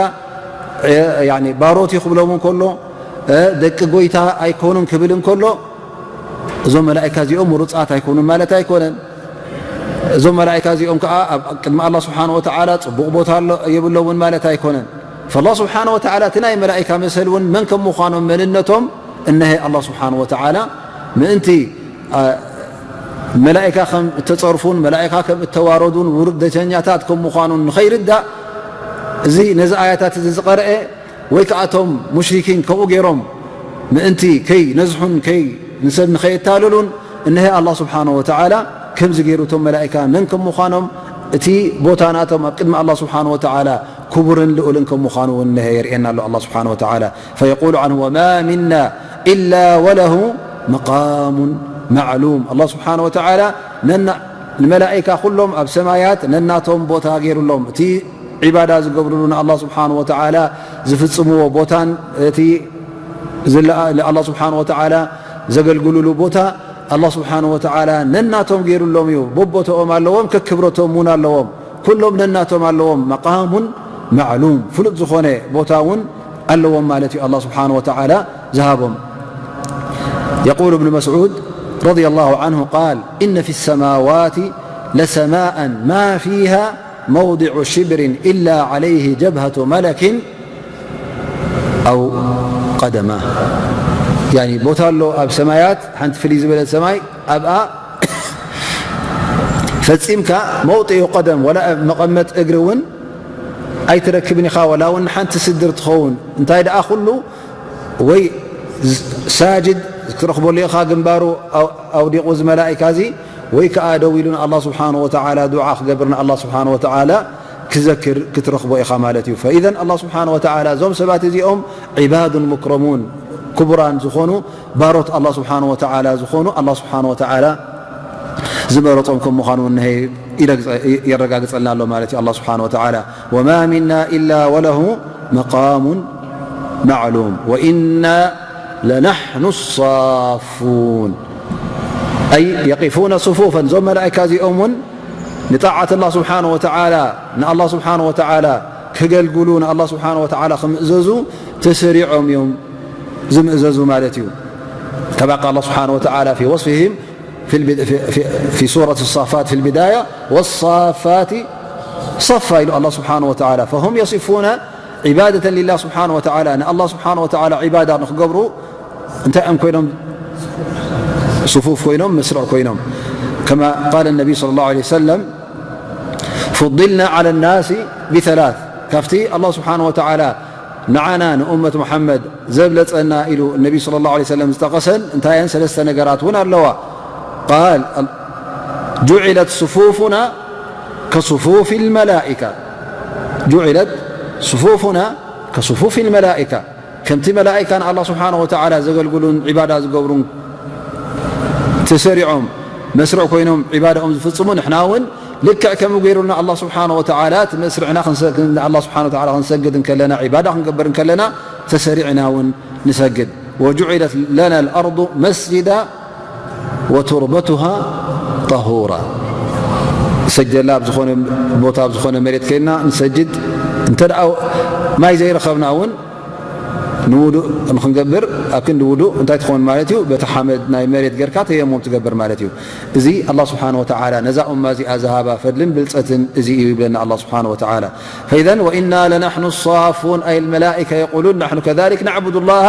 ያኒ ባሮት እዩ ክብሎም እንከሎ ደቂ ጎይታ ኣይኮኑን ክብል እንከሎ እዞም መላኢካ እዚኦም ምሩፃት ኣይኮኑን ማለት ኣይኮነን። እዞም መላኢካ እዚኦም ከዓ ኣብ ቅድሚ ኣላህ ስብሓነ ወተዓላ ፅቡቕ ቦታ የብሎምን ማለት ኣይኮነን። ፈላህ ስብሓነ ወተዓላ እቲ ናይ መላኢካ መሰል እውን መን ከም ምዃኖም መንነቶም እነሀ ኣላህ ስብሓነ ወተዓላ ምእንቲ መላኢካ ከም እተፀርፉን መላኢካ ከም እተዋረዱን ውርደተኛታት ከም ምዃኑን ንኸይርዳእ እዚ ነዚ ኣያታት እዚ ዝቐርአ ወይ ከዓ እቶም ሙሽሪኪን ከምኡ ገይሮም ምእንቲ ከይ ነዝሑን ከይ ንሰብ ንኸየታልሉን እነሀ ኣላህ ስብሓነ ወተዓላ ከምዚ ገይሩ እቶም መላኢካ መን ከም ምዃኖም እቲ ቦታ ናቶም ኣብ ቅድሚ ኣላህ ስብሓነ ወተዓላ ክቡርን ልኡልን ከም ምዃኑ እውን እነሀ የርእየና ኣሎ ኣላህ ስብሓነ ወተዓላ። فيقول عنه وما منا إلا وله مقام معلوم ኣላህ ስብሓነ ወተዓላ ነና ንመላኢካ ኩሎም ኣብ ሰማያት ነናቶም ቦታ ገይሩሎም እቲ ዒባዳ ዝገብርሉ ንኣላህ ስብሓን ወተዓላ ዝፍጽምዎ ቦታን እቲ ንኣላህ ስብሓን ወተዓላ ዘገልግሉሉ ቦታ ኣላህ ስብሓን ወተዓላ ነናቶም ገይሩሎም እዩ። በቦተኦም ኣለዎም፣ ከክብረቶም እውን ኣለዎም። ኩሎም ነናቶም ኣለዎም። መቃሙን ማዕሉም፣ ፍሉጥ ዝኾነ ቦታ እውን ኣለዎም ማለት እዩ። ኣላህ ስብሓን ወተዓላ ዝሃቦም። የቁሉ እብኑ መስዑድ ረዲየላሁ ዓንሁ ቃል፣ ኢነ ፊ ሰማዋቲ ለሰማአን ማ ፊሃ መውዲዑ ሽብሪን ኢላ ዓለይሂ ጀብሀቱ መለኪን ኣው ቀደማ። ያኒ ቦታ ኣሎ ኣብ ሰማያት፣ ሓንቲ ፍልይ ዝበለት ሰማይ፣ ኣብኣ ፈጺምካ መውጢኡ ቀደም፣ ወላ መቐመጥ እግሪ እውን ኣይትረክብን ኢኻ፣ ወላ እውን ሓንቲ ስድር ትኸውን። እንታይ ደኣ ኩሉ ወይ ሳጅድ ክትረኽበሉ ኢኻ፣ ግንባሩ ኣውዲቑ እዚ መላኢካ እዚ፣ ወይ ከኣ ደው ኢሉ ንኣላህ ስብሓን ወተዓላ ዱዓ ክገብር፣ ንኣላህ ስብሓን ወተዓላ ክዘክር ክትረኽቦ ኢኻ ማለት እዩ። ፈኢዘን ኣላህ ስብሓን ወተዓላ እዞም ሰባት እዚኦም ዒባዱን ሙክረሙን፣ ክቡራን ዝኾኑ ባሮት ኣላህ ስብሓን ወተዓላ ዝኾኑ፣ ኣላህ ስብሓን ወተዓላ ዝመረጾም ከም ምዃኑ እውን የረጋግጸልና ኣሎ ማለት እዩ። ኣላህ ስብሓን ወተዓላ፣ ወማ ሚና ኢላ ወለሁ መቃሙን ማዕሉም ወኢና ለናሕኑ ሳፉን፣ ኣይ የቂፉነ ሱፉፈን፣ እዞም መላኢካ እዚኦም እውን ንጣዓት ኣላህ ስብሓን ወተዓላ፣ ንኣላህ ስብሓን ወተዓላ ክገልግሉ፣ ንኣላህ ስብሓን ወተዓላ ክምእዘዙ ተሰሪዖም እዮም ዝምእዘዙ ማለት እዩ። ከማ ቃል ኣላህ ስብሓን ወተዓላ ፊ ወስፊሂም ፊ ሱረት ሳፋት ፊ ልቢዳያ፣ ወሳፋቲ ሰፋ ኢሉ ኣላህ ስብሓን ወተዓላ። ፈሁም የሲፉነ ዒባደተን ሊላህ ስብሓን ወተዓላ፣ ንኣላህ ስብሓን ወተዓላ ዒባዳ ንክገብሩ እንታይ እዮም ኮይኖም? ሱፉፍ ኮይኖም፣ መስርዕ ኮይኖም። ከማ ቃለ ነቢይ ሰለላሁ ዐለይሂ ወሰለም፣ ፉዲልና ዐለ ናሲ ቢተላት፣ ካብቲ ኣላህ ስብሓን ወተዓላ ንዓና ንኡመት ሙሓመድ ዘብለጸና ኢሉ ነቢ ሰለላሁ ዐለይሂ ወሰለም ዝጠቐሰን እንታየን ሰለስተ ነገራት እውን ኣለዋ። ቃል፣ ጁዒለት ሱፉፉና كصفوف الملائكة، جعلت صفوفنا كصفوف الملائكة. ከምቲ መላኢካ ንኣላህ ስብሓነ ወተዓላ ዘገልግሉን ዒባዳ ዝገብሩን ተሰሪዖም መስርዕ ኮይኖም ዒባዳኦም ዝፍጽሙ፣ ንሕና እውን ልክዕ ከምኡ ገይሩልና ኣላህ ስብሓነ ወተዓላ እቲ መስርዕና ክንሰ-፣ ንኣላህ ስብሓነ ወተዓላ ክንሰግድ እንከለና፣ ዒባዳ ክንገብር እንከለና ተሰሪዕና እውን ንሰግድ። وجعلت لنا الأرض مسجدا وتربتها طهورا። ንሰግደላ ኣብ ዝኾነ ቦታ፣ ኣብ ዝኾነ መሬት ከይድና ንሰግድ። እንተ ደኣ ማይ ዘይረኸብና እውን ንውዱእ ንኽንገብር ኣብ ክንዲ ውዱእ እንታይ ትኸውን ማለት እዩ? በቲ ሓመድ ናይ መሬት ጌርካ ተየሙም ትገብር ማለት እዩ። እዚ ኣላህ ስብሓነ ወተዓላ ነዛ ኡማ እዚኣ ዝሃባ ፈድልን ብልጸትን እዚ እዩ ይብለና ኣላህ ስብሓነ ወተዓላ። فإذا وإنا لنحن الصافون، أي الملائكة يقولون: نحن كذلك نعبد الله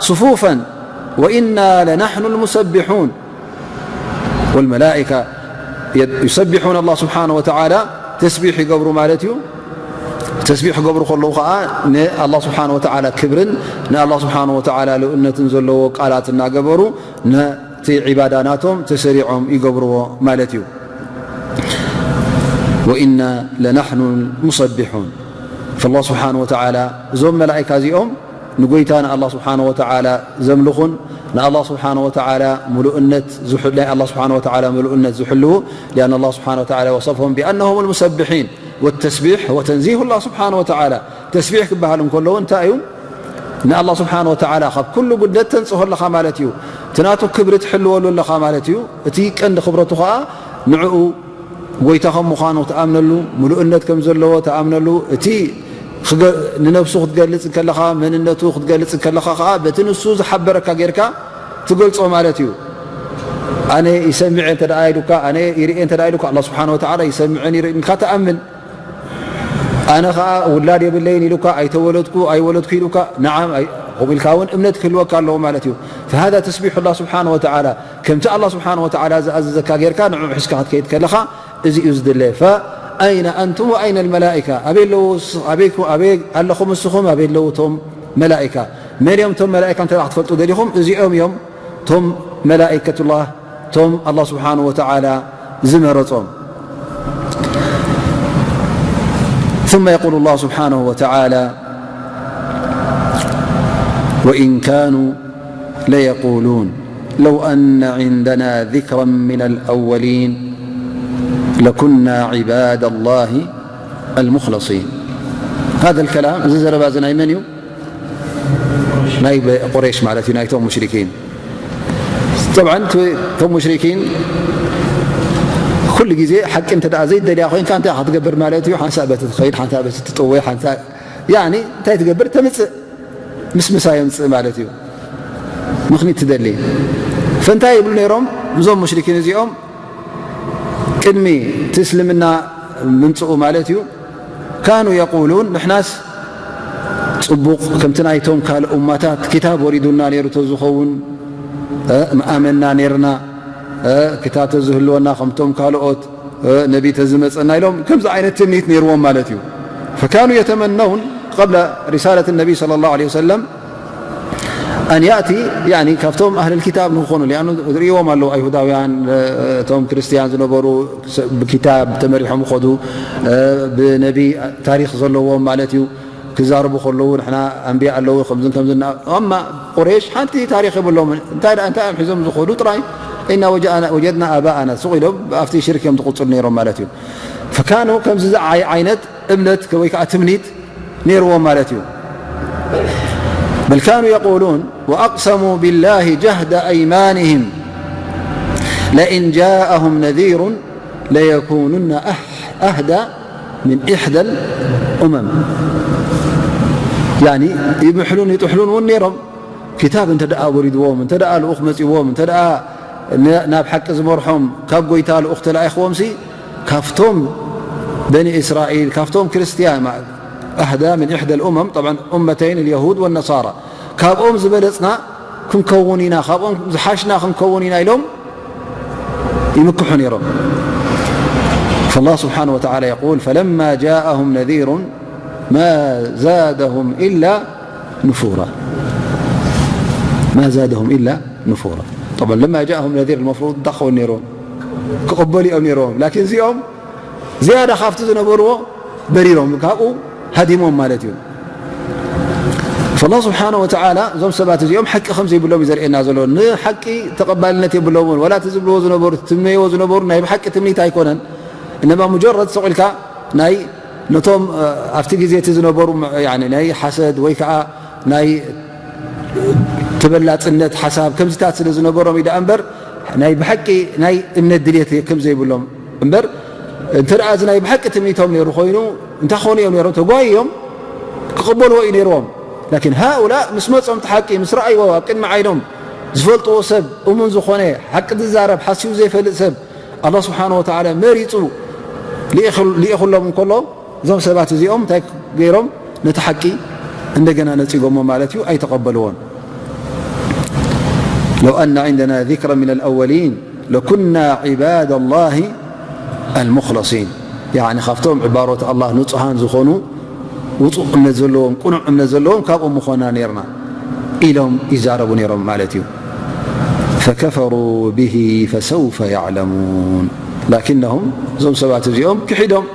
صفوفا وإنا لنحن المسبحون. والملائكة يسبحون الله سبحانه وتعالى، ተስቢሕ ይገብሩ ማለት እዩ። ተስቢሕ ክገብሩ ከለዉ ኸዓ ንኣላህ ስብሓነ ወተዓላ ክብርን ንኣላህ ስብሓነ ወተዓላ ልኡልነትን ዘለዎ ቃላት እናገበሩ ነቲ ዒባዳ ናቶም ተሰሪዖም ይገብርዎ ማለት እዩ። وإنا لنحن المسبحون። فالله سبحانه وتعالى እዞም መላኢካ እዚኦም ንጎይታ ንኣላህ ስብሓነ ወተዓላ ዘምልኹን ንኣላህ ስብሓነ ወተዓላ ምሉእነት ዝሕ-፣ ናይ ኣላህ ስብሓነ ወተዓላ ምሉእነት ዝሕልዉ، لأن الله سبحانه وتعالى وصفهم بأنهم المسبحين، والتسبيح هو تنزيه الله سبحانه وتعالى. ተስቢሕ ክበሃል እንከሎ እውን እንታይ እዩ? ንኣላህ ስብሓነ ወተዓላ ካብ ኩሉ ጉድለት ተንጽሆ ኣለኻ ማለት እዩ። እቲ ናቱ ክብሪ ትሕልወሉ ኣለኻ ማለት እዩ። እቲ ቀንዲ ክብረቱ ኸዓ ንዕኡ ጎይታ ከም ምዃኑ ትኣምነሉ፣ ምሉእነት ከም ዘለዎ ትኣምነሉ፣ እቲ ክገ-፣ ንነብሱ ክትገልጽ እንከለኻ፣ መንነቱ ክትገልጽ እንከለኻ ኸዓ በቲ ንሱ ዝሓበረካ ጌርካ ትገልጾ ማለት እዩ። ኣነ ይሰምዕ እንተ ደኣ ኢሉካ፣ ኣነ ይርኢ እንተ ደኣ ኢሉካ፣ ኣላህ ስብሓነ ወተዓላ ይሰምዕን ይርእን ኢልካ ትኣምን። ኣነ ኸዓ ውላድ የብለይን ኢሉካ፣ ኣይተወለድኩ፣ ኣይወለድኩ ኢሉካ፣ ነዓም፣ ኣይ-፣ ከምኡ ኢልካ እውን እምነት ክህልወካ ኣለዎ ማለት እዩ። فهذا تسبيح الله سبحانه وتعالى، ከምቲ ኣላህ ስብሓነ ወተዓላ ዝኣዘዘካ ጌርካ ንዕኡ ሒዝካ ክትከይድ ከለኻ፣ እዚ እዩ ዝድለ። فأين أنتم وأين الملائكة؟ ኣበይ ኣለዉ? ኣበይ ኩ-፣ ኣበይ ኣለኹም ንስኹም? ኣበይ ኣለዉ እቶም መላኢካ? መን እዮም እቶም መላኢካ እንተ ደኣ ክትፈልጡ ደሊኹም፣ እዚኦም እዮም እቶም መላኢከቱላህ፣ እቶም ኣላህ ስብሓነ ወተዓላ ዝመረጾም። ثم يقول الله سبحانه وتعالى: وإن كانوا ليقولون لو أن عندنا ذكرا من الأولين لكنا عباد الله المخلصين. هذا الكلام، እዚ ዘረባ እዚ ናይ መን እዩ? ናይ በ-፣ ቁረይሽ ማለት እዩ፣ ናይቶም ሙሽሪኪን። ጠብዓን እቲ፣ እቶም ሙሽሪኪን ኩሉ ግዜ ሓቂ እንተ ደኣ ዘይደልያ ኮይንካ እንታይ ኢኻ ክትገብር ማለት እዩ? ሓንሳእ በቲ ትኸይድ፣ ሓንሳእ በቲ ትጥወ፣ ሓንሳእ፣ ያኒ እንታይ ትገብር? ተምጽእ፣ ምስምሳ የምጽእ ማለት እዩ። ምኽኒት ትደሊ። ፈንታይ ይብሉ ነይሮም እዞም ሙሽሪኪን እዚኦም ቅድሚ እቲ እስልምና ምምጽኡ ማለት እዩ። ካኑ የቁሉን፣ ንሕናስ ጽቡቕ ከምቲ ናይቶም ካልእ እማታት ክታብ ወሪዱና ነይሩ ተዝኸውን፣ እ፣ ምኣመንና ነይርና፣ እ፣ ክታብ ተዝህልወና ከምቶም ካልኦት፣ እ፣ ነቢ ተዝመጸና ኢሎም ከምዚ ዓይነት ትምኒት ነይርዎም ማለት እዩ። ፈካኑ የተመነውን ቀብለ ሪሳለት ነቢ ሰለላሁ ዐለይሂ ወሰለም ኣን ያእቲ፣ ያኒ፣ ካብቶም ኣህለል ኪታብ ንክኾኑ፣ ሊኣኑ ዝርእይዎም ኣለዉ፣ ኣይሁዳውያን፣ እቶም ክርስትያን ዝነበሩ፣ ብኪታብ ተመሪሖም ይኸዱ፣ ብነቢ ታሪኽ ዘለዎም ማለት እዩ። ክዛረቡ ከለዉ፣ ንሕና ኣንብያ ኣለዉ፣ ከምዝን ከምዝን። ኣማ ቁሬሽ ሓንቲ ታሪኽ የብሎምን። እንታይ ደኣ፣ እንታይ እዮም ሒዞም ዝኸዱ ጥራይ፣ ኢና ወጀኣና-፣ ወጀድና ኣባኣና፣ ሱቕ ኢሎም ኣብቲ ሽርክ እዮም ዝቕጽሉ ነይሮም ማለት እዩ። ፈካኑ ከምዚ ዝዓይ-፣ ዓይነት እምነት ወይ ከዓ ትምኒት ነይርዎም ማለት እዩ። بل كانوا يقولون وأقسموا بالله جهد أيمانهم لئن جاءهم نذير ليكونن أح-، أهدى من إحدى الأمم. يعني ይምሕሉን ይጥሕሉን እውን ነይሮም። ክታብ እንተ ደኣ ወሪድዎም፣ እንተ ደኣ ልኡኽ መጺዎም፣ እንተ ደኣ ን-፣ ናብ ሓቂ ዝመርሖም ካብ ጎይታ ልኡኽ ተላኢኽዎም ሲ፣ ካብቶም በኒ እስራኤል፣ ካብቶም ክርስትያን፣ ማ-፣ أهدى من إحدى الأمم، طبعا أمتين اليهود والنصارى، ካብኦም ዝበለጽና ክንከውን ኢና፣ ካብኦም ዝሓሽና ክንከውን ኢና ኢሎም ይምክሑ ነይሮም። فالله سبحانه وتعالى يقول: فلما جاءهم نذير ما زادهم إلا نفورا. ما زادهم إلا نفورا. طبعا لما جاءهم نذير المفروض እንታይ ክኸውን ነይሮም? ክቕበሉ እዮም ነይሮም። ላኪን እዚኦም ዝያዳ ካብቲ ዝነበርዎ በሪሮም፣ ካብኡ ሃዲሞም ማለት እዩ። فالله سبحانه وتعالى እዞም ሰባት እዚኦም ሓቂ ከም ዘይብሎም እዩ ዘርእየና ዘሎ። ንሓቂ ተቐባልነት የብሎምን። ወላ እቲ ዝብልዎ ዝነበሩ፣ ትምነይዎ ዝነበሩ ናይ ብሓቂ ትምኒት ኣይኮነን። እነማ ሙጀረድ ሰቕ ኢልካ ናይ ነቶም፣ እ፣ ኣብቲ ግዜ እቲ ዝነበሩ፣ ም-፣ ያኒ ናይ ሓሰድ ወይ ከዓ ናይ ተበላጽነት ሓሳብ ከምዚታት ስለ ዝነበሮም እዩ ደኣ እምበር፣ ናይ ብሓቂ ናይ እምነት ድልየት ከም ዘይብሎም እምበር፣ እንተ ደኣ እዚ ናይ ብሓቂ ትምኒቶም ነይሩ ኮይኑ፣ እንታይ ክኾኑ እዮም ነይሮም? ተጓይዮም ክቕበልዎ እዩ ነይርዎም። ላኪን ሃኡላእ ምስ መጾም እቲ ሓቂ ምስ ረኣይዎ፣ ኣብ ቅድሚ ዓይኖም ዝፈልጥዎ ሰብ፣ እሙን ዝኾነ፣ ሓቂ ዝዛረብ፣ ሓሲቡ ዘይፈልጥ ሰብ፣ ኣላህ ስብሓነ ወተዓላ መሪጹ ልኢኹ-፣ ልኢኹሎም እንከሎ፣ እዞም ሰባት እዚኦም እንታይ ገይሮም? ነቲ ሓቂ እንደገና ነጺጎሞ ማለት እዩ፣ ኣይተቐበልዎን። ለው ኣነ ዒንደና ዚክረ ሚነል ኣወሊን ለኩና ዒባደላሂ ኣልሙኽለሲን። ያዕኒ፣ ካብቶም ዕባሮት ኣላህ ንጹሃን ዝኾኑ፣ ውጹእ እምነት ዘለዎም፣ ቅኑዕ እምነት ዘለዎም፣ ካብኦም ምኾና ነይርና ኢሎም ይዛረቡ ነይሮም ማለት እዩ። ፈከፈሩ ብሂ ፈሰውፈ ያዕለሙን። ላኪነሁም፣ እዞም ሰባት እዚኦም ክሒዶም።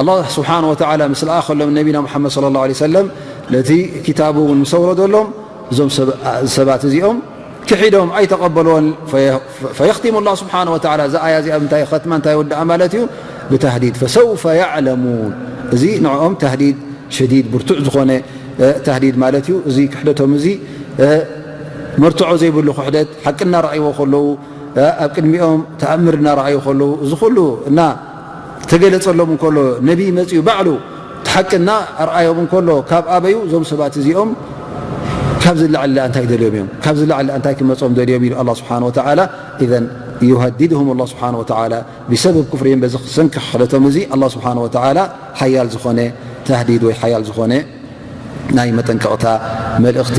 ኣላህ ስብሓነ ወተዓላ ምስ ለኣኸሎም ነቢና ሙሓመድ ሰለላሁ ዐለይሂ ወሰለም፣ ነቲ ክታቡ እውን ምስ ኣውረደሎም፣ እዞም ሰብ-፣ ሰባት እዚኦም ክሒዶም ኣይተቐበልዎን። ፈየ-፣ ፈየኽቲሙ ላህ ስብሓነ ወተዓላ፣ እዛ ኣያ እዚኣ እንታይ ኸትማ እንታይ ወድኣ ማለት እዩ? ብታህዲድ። ፈሰውፈ ያዕለሙን። እዚ ንዕኦም ታህዲድ ሸዲድ ብርቱዕ ዝኾነ፣ እ፣ ታህዲድ ማለት እዩ። እዚ ክሕደቶም እዚ፣ እ፣ መርትዖ ዘይብሉ ክሕደት፣ ሓቂ እናረኣይዎ ከለዉ፣ እ፣ ኣብ ቅድሚኦም ተኣምር እናረኣዩ ከለዉ፣ እዚ ኩሉ እና ተገለጸሎም እንከሎ፣ ነቢይ መጺኡ ባዕሉ እቲ ሓቂ እና ኣርኣዮም እንከሎ፣ ካብ ኣበዩ፣ እዞም ሰባት እዚኦም ካብዚ ላዕሊ እንታይ ደልዮም እዮም? ካብዚ ላዕሊ እንታይ ክመጾም ደልዮም? ኢሉ ኣላህ ስብሓነ ወተዓላ። ኢዘን ዩሃዲድሁም ኣላህ ስብሓነ ወተዓላ ብሰበብ ኩፍርህም፣ በዚ ሰንኪ ክሕደቶም እዚ ኣላህ ስብሓነ ወተዓላ ሓያል ዝኾነ ታህዲድ ወይ ሓያል ዝኾነ ናይ መጠንቀቕታ መልእኽቲ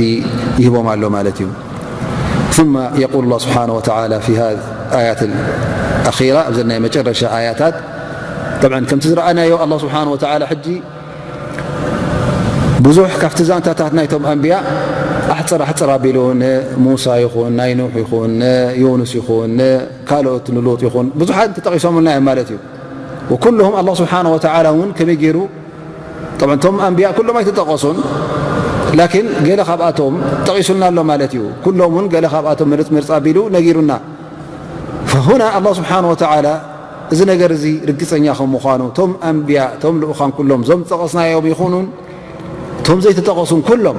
ይህቦም ኣሎ ማለት እዩ። ثم يقول الله سبحانه وتعالى في هذه الآيات الأخيرة، ኣብዘን ናይ መጨረሻ ኣያታት፣ ጠብዓን ከምቲ ዝረኣናዮ ኣላህ ስብሓነ ወተዓላ ሕጂ ብዙሕ ካብቲ ዛንታታት ናይቶም ኣንብያ ኣሕፅር ኣሕፅር ኣቢሉ ንሙሳ ይኹን፣ ናይ ኑሕ ይኹን፣ ንዩኑስ ይኹን፣ ንካልኦት ንሉጥ ይኹን፣ ብዙሓት ተጠቒሶምልና እዮም ማለት እዩ። ወኩልሁም ኣላህ ስብሓነ ወተዓላ እውን ከመይ ገይሩ፣ ጠብዓን እቶም ኣንብያ ኩሎም ኣይተጠቐሱን፣ ላኪን ገለ ካብኣቶም ጠቒሱልና ኣሎ ማለት እዩ። ኩሎም እውን ገለ ካብኣቶም ምርፅ ምርፅ ኣቢሉ ነጊሩና። ፈሁና ኣላህ ስብሓነ ወተዓላ እዚ ነገር እዚ ርግፀኛ ከም ምዃኑ፣ እቶም ኣንብያ፣ እቶም ልኡኻን ኩሎም፣ እዞም ዝጠቐስናዮም ይኹኑን፣ እቶም ዘይተጠቐሱን ኩሎም፣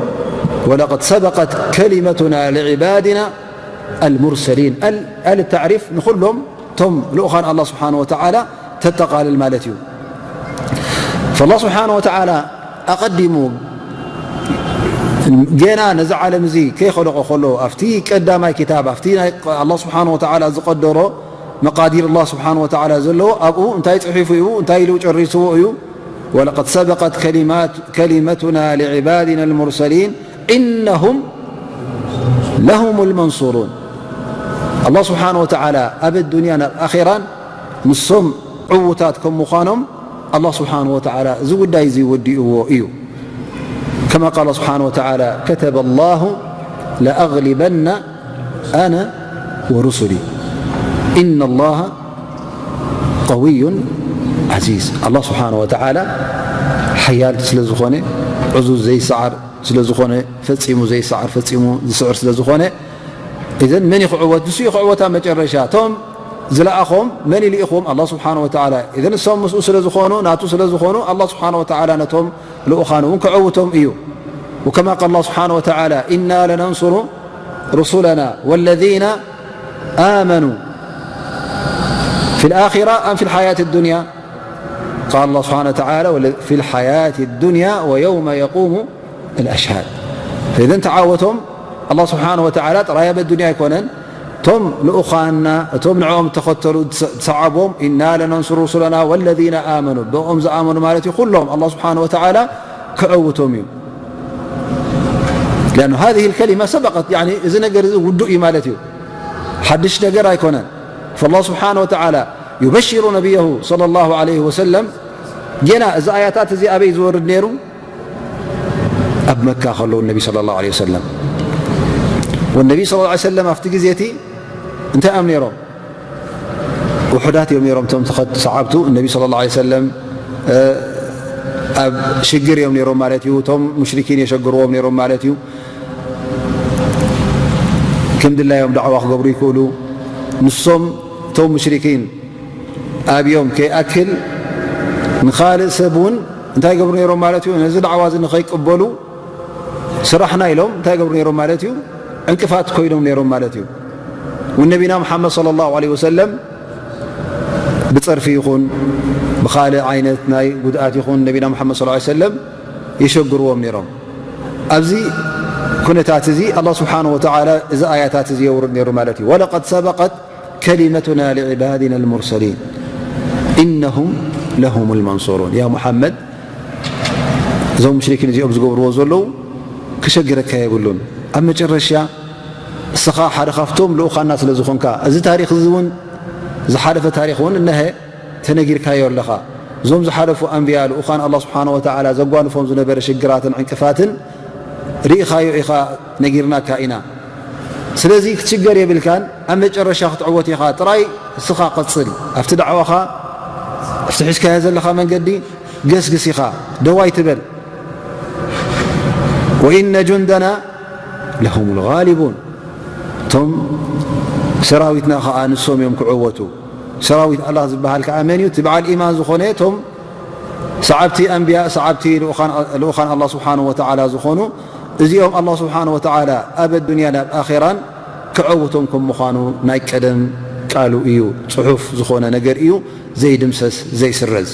ወለቀድ ሰበቀት ከሊመቱና ሊዕባድና ኣልሙርሰሊን። ኣል-፣ ኣል ተዕሪፍ ንኹሎም እቶም ልኡኻን ኣላህ ስብሓነ ወተዓላ ተጠቓልል ማለት እዩ። ፈላህ ስብሓነ ወተዓላ ኣቐዲሙ ገና ነዚ ዓለም እዚ ከይኸለቆ ከሎ፣ ኣብቲ ቀዳማይ ክታብ፣ ኣብቲ ናይ ኣላህ ስብሓነ ወተዓላ ዝቐደሮ መቃዲር ኣላህ ስብሓነ ወተዓላ ዘለዎ፣ ኣብኡ እንታይ ጽሒፉ እዩ? እንታይ ኢሉ ጨሪስዎ እዩ? ወለቀድ ሰበቀት ከሊማት-፣ ከሊመቱና ሊዕባዲና ልሙርሰሊን ኢነሁም ለሁም ልመንሱሩን። ኣላህ ስብሓነ ወተዓላ ኣብ ኣዱንያን ኣብ ኣኼራን ንሶም ዕዉታት ከም ምዃኖም ኣላህ ስብሓነ ወተዓላ እዚ ጉዳይ እዚ ወዲእዎ እዩ። ከማ ቃለ ስብሓነ ወተዓላ፣ ከተበ ላሁ ለኣግሊበና ኣነ ወሩሱሊ ኢነ ላሃ ቀውዩን ዓዚዝ። ኣላህ ስብሓነ ወተዓላ ሓያል ስለ ዝኾነ፣ ዕዙዝ ዘይሰዓር ስለ ዝኾነ፣ ፈጺሙ ዘይሰዓር፣ ፈጺሙ ዝስዕር ስለ ዝኾነ፣ ኢዘን መን እዩ ክዕወት? ንሱ እዩ ክዕወት ኣብ መጨረሻ። እቶም ዝለኣኾም መን ይልኢኹዎም? ኣላህ ስብሓነ ወተዓላ። ኢዘን እሶም ምስኡ ስለ ዝኾኑ፣ ናቱ ስለ ዝኾኑ፣ ኣላህ ስብሓነ ወተዓላ ነቶም ልኡኻን እውን ከዕውቶም እዩ። ወከማ ቃል ኣላህ ስብሓነ ወተዓላ፣ ኢና ለነንሱሩ ሩሱለና ወለዚነ ኣመኑ ፊል ኣኺራ ኣም ፊል ሓያት ዱንያ። ቃል ኣላህ ስብሓነ ወተዓላ፣ ወለ-፣ ፊል ሓያት ዱንያ ወየውመ የቁሙ ኣልኣሽሃድ። ኢዘን ተዓወቶም ኣላህ ስብሓነ ወተዓላ ጥራይ ኣብ ኣዱንያ ኣይኮነን፣ እቶም ልኡኻንና፣ እቶም ንዕኦም እተኸተሉ፣ ዝሰ-፣ ዝሰዓብዎም፣ ኢና ለነንሱሩ ሩሱለና ወለዚነ ኣመኑ፣ ብኦም ዝኣመኑ ማለት እዩ፣ ኩሎም ኣላህ ስብሓነ ወተዓላ ክዕውቶም እዩ። ሊኣኑ ሃዚህ ልከሊማ ሰበቀት፣ ያኒ እዚ ነገር እዚ ውዱእ እዩ ማለት እዩ፣ ሓድሽ ነገር ኣይኮነን። ፈላህ ስብሓነ ወተዓላ ዩበሽሩ ነቢየሁ ሰለላሁ ዐለይሂ ወሰለም፣ ጌና እዚ ኣያታት እዚ ኣበይ ዝወርድ ነይሩ? ኣብ መካ ከለዉ ነቢ ሰለላሁ ዐለይሂ ወሰለም። ወነቢ ሰለላሁ ዐለይሂ ወሰለም ኣብቲ ግዜ እቲ እንታይ እዮም ነይሮም? ውሑዳት እዮም ነይሮም እቶም ተኸ-፣ ሰዓብቱ ነቢ ሰለላሁ ዐለይሂ ወሰለም፣ እ፣ ኣብ ሽግር እዮም ነይሮም ማለት እዩ። እቶም ሙሽሪኪን የሸግርዎም ነይሮም ማለት እዩ። ከም ድላዮም ዳዕዋ ክገብሩ ይክእሉ። ንሶም እቶም ሙሽሪኪን ኣብዮም ከይኣክል ንኻልእ ሰብ እውን እንታይ ይገብሩ ነይሮም ማለት እዩ? ነዚ ዳዕዋ እዚ ንኸይቅበሉ ስራሕና ኢሎም እንታይ ይገብሩ ነይሮም ማለት እዩ? ዕንቅፋት ኮይኖም ነይሮም ማለት እዩ። እውን ነቢና መሓመድ ሰለላሁ ዐለይሂ ወሰለም ብጸርፊ ይኹን ብኻልእ ዓይነት ናይ ጉድኣት ይኹን ነቢና መሓመድ ሰለላሁ ዐለይሂ ወሰለም የሸግርዎም ነይሮም። ኣብዚ ኩነታት እዚ ኣላህ ስብሓነሁ ወተዓላ እዚ ኣያታት እዚ የውርድ ነይሩ ማለት እዩ። ወለቀድ ሰበቀት ከሊመቱና ሊዕባዲና ልሙርሰሊን ኢነሁም ለሁም ልመንሱሩን። ያ ሙሓመድ፣ እዞም ሙሽሪኪን እዚኦም ዝገብርዎ ዘለዉ ክሸግረካ የብሉን። ኣብ መጨረሻ እስኻ ሓደ ካብቶም ልኡኻና ስለ ዝኾንካ፣ እዚ ታሪኽ እዚ እውን ዝሓለፈ ታሪኽ እውን እነሀ ተነጊርካዮ ኣለኻ። እዞም ዝሓለፉ ኣንብያ ልኡኻን ኣላህ ስብሓነሁ ወተዓላ ዘጓንፎም ዝነበረ ሽግራትን ዕንቅፋትን ርኢኻዮ ኢኻ፣ ነጊርናካ ኢና። ስለዚ ክትሽገር የብልካን፣ ኣብ መጨረሻ ክትዕወት ኢኻ። ጥራይ እስኻ ቀጽል፣ ኣብቲ ዳዕዋኻ፣ ኣብቲ ሒዝካዮ ዘለኻ መንገዲ ገስግስ ኢኻ፣ ደው ኣይትበል። ወኢነ ጁንደና ለሁም ልጋሊቡን፣ እቶም ሰራዊትና ኸኣ ንሶም እዮም ክዕወቱ። ሰራዊት ኣላህ ዝበሃል ከኣ መን እዩ? እቲ በዓል ኢማን ዝኾነ፣ እቶም ሰዓብቲ ኣንብያ፣ ሰዓብቲ ልኡኻን፣ ልኡኻን ኣላህ ስብሓነሁ ወተዓላ ዝኾኑ፣ እዚኦም ኣላህ ስብሓነሁ ወተዓላ ኣብ ኣዱንያን ኣብ ኣኼራን ክዕውቶም ከም ምዃኑ ናይ ቀደም ቃሉ እዩ፣ ጽሑፍ ዝኾነ ነገር እዩ፣ ዘይድምሰስ፣ ዘይስረዝ።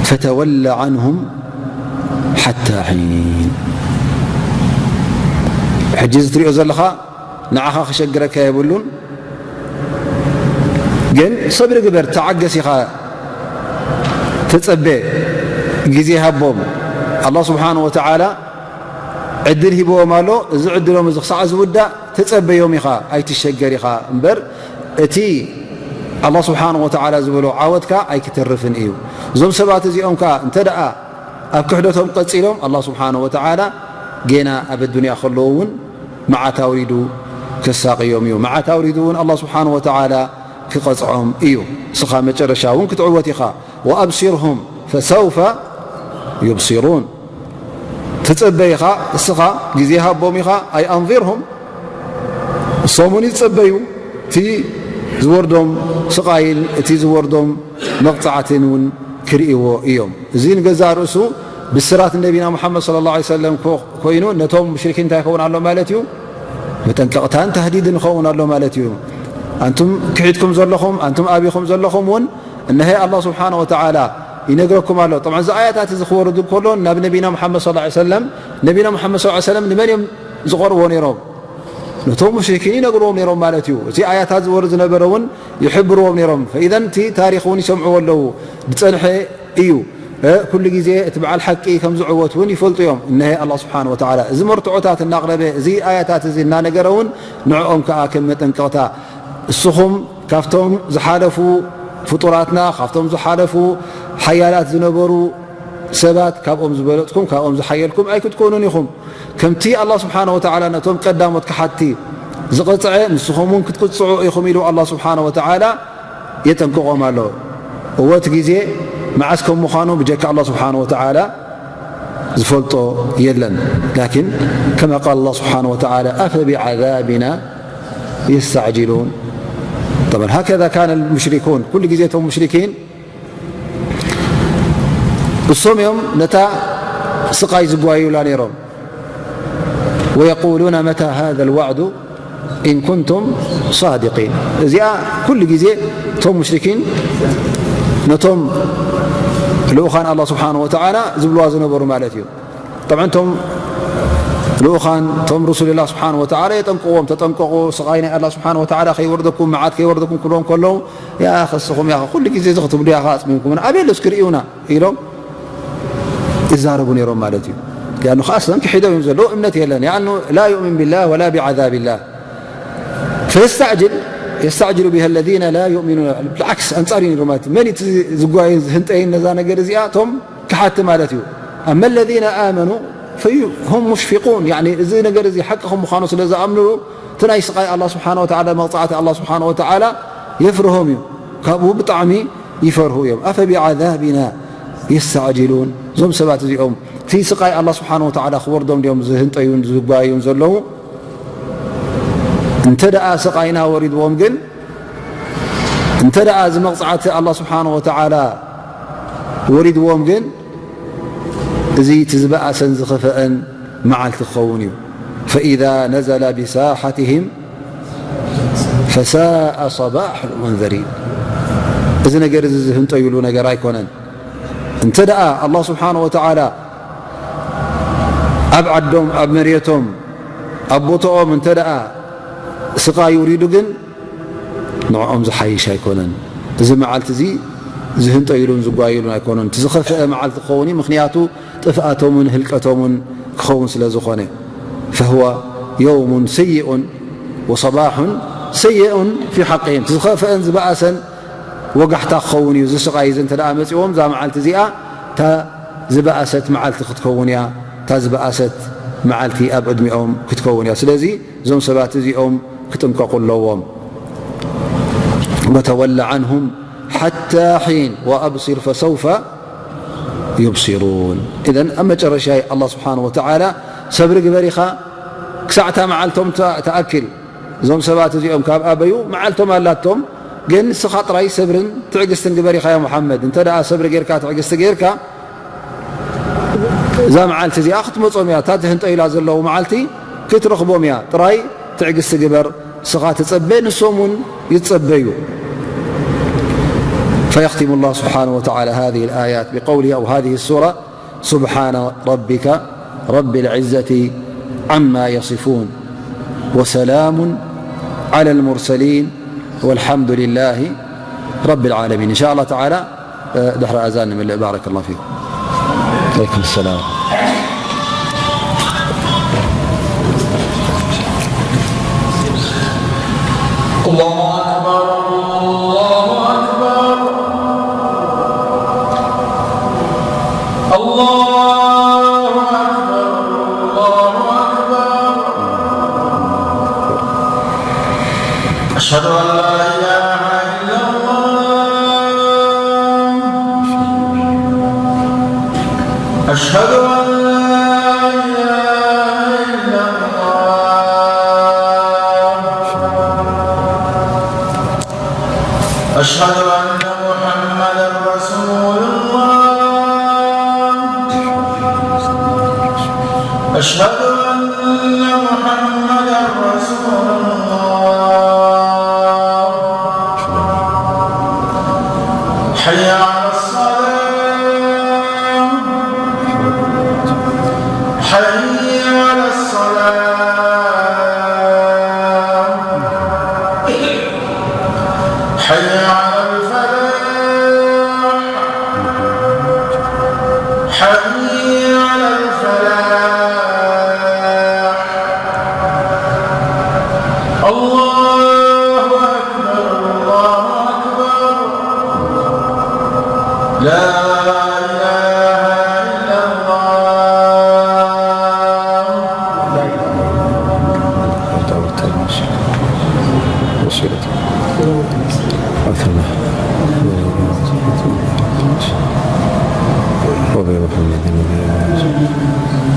ፈተወለ ዓንሁም ሓታ ሒን። ሕጂ እዚ ትሪኦ ዘለኻ ንዓኻ ክሸግረካ የብሉን። ግን ሰብሪ ግበር፣ ተዓገስ ኢኻ፣ ተጸበ፣ ግዜ ሃቦም። ኣላህ ስብሓነሁ ወተዓላ ዕድል ሂብዎም ኣሎ። እዚ ዕድሎም እዚ ክሳዕ ዝውዳእ ተጸበዮም ኢኻ፣ ኣይትሸገር ኢኻ እምበር፣ እቲ ኣላህ ስብሓነሁ ወተዓላ ዝበሎ ዓወትካ ኣይክተርፍን እዩ። እዞም ሰባት እዚኦም ከኣ እንተ ደኣ ኣብ ክሕደቶም ቀጺሎም፣ ኣላህ ስብሓነሁ ወተዓላ ጌና ኣብ ኣዱንያ ከለዉ እውን መዓት ኣውሪዱ ከሳቕዮም እዩ። መዓት ኣውሪዱ እውን ኣላህ ስብሓነሁ ወተዓላ ክቐጽዖም እዩ። እስኻ መጨረሻ እውን ክትዕወት ኢኻ። ወኣብሲርሁም ፈሰውፈ ዩብሲሩን። ትጸበ ኢኻ፣ እስኻ ግዜ ሃቦም ኢኻ፣ ኣይ ኣንዚርሁም፣ እሶም እውን ይጸበዩ። እቲ ዝወርዶም ስቓይን እቲ ዝወርዶም መቕጻዕትን እውን ክርእይዎ እዮም። እዚ ንገዛእ ርእሱ ብስራት ነቢና ሙሓመድ ሰለላሁ ዐለይሂ ወሰለም ኮ-፣ ኮይኑ ነቶም ሙሽሪኪን እንታይ ይኸውን ኣሎ ማለት እዩ? መጠንቀቕታን ተህዲድን ይኸውን ኣሎ ማለት እዩ። ኣንቱም ክሒድኩም ዘለኹም፣ ኣንቱም ኣቢኹም ዘለኹም እውን እነሀ ኣላህ ስብሓነሁ ወተዓላ ይነግረኩም ኣሎ። ጠብዓን እዚ ኣያታት እዚ ክወርድ እንከሎ ናብ ነቢና ሙሓመድ ሰለላሁ ዐለይሂ ወሰለም፣ ነቢና ሙሓመድ ሰለላሁ ዐለይሂ ወሰለም ንመን እዮም ዝቐርብዎ ነይሮም? ነቶም ሙሽሪኪን ይነግርዎም ነይሮም ማለት እዩ። እቲ ኣያታት ዝወርድ ዝነበረ እውን ይሕብርዎም ነይሮም። ፈኢዘን እቲ ታሪኽ እውን ይሰምዕዎ ኣለዉ። ዝጸንሐ እዩ። እ፣ ኩሉ ግዜ እቲ በዓል ሓቂ ከም ዝዕወት እውን ይፈልጡ እዮም። እነሀ ኣላህ ስብሓነሁ ወተዓላ እዚ መርትዖታት እናቕረበ፣ እዚ ኣያታት እዚ እናነገረ እውን ንዕኦም ከኣ ከም መጠንቀቕታ፣ እስኹም ካብቶም ዝሓለፉ ፍጡራትና፣ ካብቶም ዝሓለፉ ሓያላት ዝነበሩ ሰባት፣ ካብኦም ዝበለጽኩም፣ ካብኦም ዝሓየልኩም ኣይክትኮኑን ኢኹም። ከምቲ ኣላህ ስብሓነሁ ወተዓላ ነቶም ቀዳሞት ከሓድቲ ዝቐጽዐ፣ ንስኹም እውን ክትቅጽዑ ኢኹም ኢሉ ኣላህ ስብሓነሁ ወተዓላ የጠንቅቖም ኣሎ። እወ፣ እቲ ግዜ መዓስ ከም ምዃኑ ብጀካ ኣላህ ስብሓነሁ ወተዓላ ዝፈልጦ የለን። ላኪን ከማ ቃል ኣላህ ስብሓነሁ ወተዓላ፣ ኣፈቢዓዛቢና የስተዕጅሉን። ጠብዓን ሃከዛ ካነ ልሙሽሪኩን፣ ኩሉ ግዜ እቶም ሙሽሪኪን እሶም እዮም ነታ ስቓይ ዝጓዩላ ነይሮም። ወየቁሉነ መታ ሃዛ ልዋዕዱ ኢን ኩንቱም ሳዲቂን። እዚኣ ኩሉ ግዜ እቶም ሙሽሪኪን ነቶም ልኡኻን ኣላህ ስብሓነሁ ወተዓላ ዝብልዋ ዝነበሩ ማለት እዩ። ጠብዓን እቶም ልኡኻን፣ እቶም ሩሱል ኣላህ ስብሓነሁ ወተዓላ የጠንቅቕዎም፣ ተጠንቀቑ፣ ስቓይ ናይ ኣላህ ስብሓነሁ ወተዓላ ከይወርደኩም፣ መዓት ከይወርደኩም ክብሎም ከለዉ፣ ያ ኸስኹም፣ ያ ኩሉ ግዜ እዚ ክትብሉ፣ ያ ኣጽሚምኩም፣ ኣበይ ኣሎ እስኪ ርእዩና ኢሎም ይዛረቡ ነይሮም ማለት እዩ። ሊኣኑ ኸኣ ኣስለን ክሒዶም እዮም ዘለዉ፣ እምነት የለን። ሊኣኑ ላ ዩእሚን ቢላህ ወላ ቢዓዛቢላህ። ፈየስተዕጅል፣ የስተዕጅሉ ቢሃ ለዚነ ላ ዩእሚኑን። ብልዓክስ፣ ኣንጻር እዩ ነይሩ ማለት እዩ። መን እቲ ዝጓየን ዝህንጠይን ነዛ ነገር እዚኣ? እቶም ከሓድቲ ማለት እዩ። ኣመ ለዚነ ኣመኑ ፈሁም ሙሽፊቁን፣ ያኒ እዚ ነገር እዚ ሓቂ ከም ምዃኑ ስለ ዝኣምንሉ፣ እቲ ናይ ስቓይ ኣላህ ስብሓነ ወተዓላ፣ መቕጻዕቲ ኣላህ ስብሓነ ወተዓላ የፍርሆም እዩ። ካብኡ ብጣዕሚ ይፈርሁ እዮም። ኣፈ ቢዓዛቢና የስተዕጅሉን፣ እዞም ሰባት እዚኦም እቲ ስቓይ ኣላህ ስብሓነ ወተዓላ ክወርዶም ድዮም ዝህንጠዩን ዝጓዩን ዘለዉ? እንተ ደኣ ስቓይና ወሪድዎም ግን፣ እንተ ደኣ እዚ መቕጻዕቲ ኣላህ ስብሓነ ወተዓላ ወሪድዎም ግን፣ እዚ እቲ ዝበኣሰን ዝኸፍአን መዓልቲ ክኸውን እዩ። ፈኢዛ ነዘለ ቢሳሓትህም ፈሳአ ሰባሕ ልሙንዘሪን። እዚ ነገር እዚ ዝህንጠዩሉ ነገር ኣይኮነን። እንተ ደኣ ኣላህ ስብሓነ ወተዓላ ኣብ ዓዶም፣ ኣብ መሬቶም፣ ኣብ ቦታኦም እንተ ደኣ ስቓይ ውሪዱ ግን፣ ንዕኦም ዝሓይሽ ኣይኮነን። እዚ መዓልቲ እዚ ዝህንጠዩሉን ዝጓዩሉን ኣይኮነን። እቲ ዝኸፍአ መዓልቲ ክኸውን እዩ። ምኽንያቱ ጥፍኣቶምን ህልቀቶምን ክኸውን ስለ ዝኾነ። ፈህወ የውሙን ሰይኡን ወሰባሑን ሰይኡን ፊ ሓቅህም። እቲ ዝኸፍአን ዝበኣሰን ወጋሕታ ክኸውን እዩ። እዚ ስቓይ እዚ እንተ ደኣ መጺዎም፣ እዛ መዓልቲ እዚኣ እታ ዝበኣሰት መዓልቲ ክትከውን እያ። እታ ዝበኣሰት መዓልቲ ኣብ ዕድሚኦም ክትከውን እያ። ስለዚ እዞም ሰባት እዚኦም ክጥንቀቑ ኣለዎም። ወተወለ ዓንሁም ሓታ ሒን ወኣብሲር ፈሰውፈ ዩብሲሩን። ኢዘን ኣብ መጨረሻ ኣላህ ስብሓነሁ ወተዓላ ሰብሪ ግበር ኢኻ ክሳዕ እታ መዓልቶም ትኣ-፣ ትኣክል። እዞም ሰባት እዚኦም ካብ ኣበዩ መዓልቶም ኣላቶም፣ ግን ንስኻ ጥራይ ሰብርን ትዕግስትን ግበር ኢኻ ያ ሙሓመድ። እንተ ደኣ ሰብሪ ጌርካ ትዕግስቲ ጌርካ እዛ መዓልቲ እዚኣ ክትመጾም እያ። እታ ትህንጠዩላ ዘለዉ መዓልቲ ክትረኽቦም እያ። ጥራይ ትዕግስቲ ግበር፣ ንስኻ ትጸበ፣ ንሶም እውን ይጸበዩ። فيختم الله سبحانه وتعالى هذه الآيات بقوله أو هذه السورة سبحان ربك رب العزة عما يصفون وسلام على المرسلين والحمد لله رب العالمين. إن شاء الله تعالى ድሕሪ ኣዛን ንምልእ። ባረከላሁ ፊኩም። ዓለይኩም ሰላም። الله أكبر، الله أكبر، الله أكبر، الله أكبر. أشهد أن لا إله إلا الله. أشهد أن لا إله إلا الله. أشهد أن محمدا رسول الله. أشهد أن محمدا رسول الله. حي على الصلاة. حي على الصلاة. حي على الفلاح. حي على الفلاح. الله أكبر، الله أكبر. لا إله إلا الله. وبمحمد وبآله.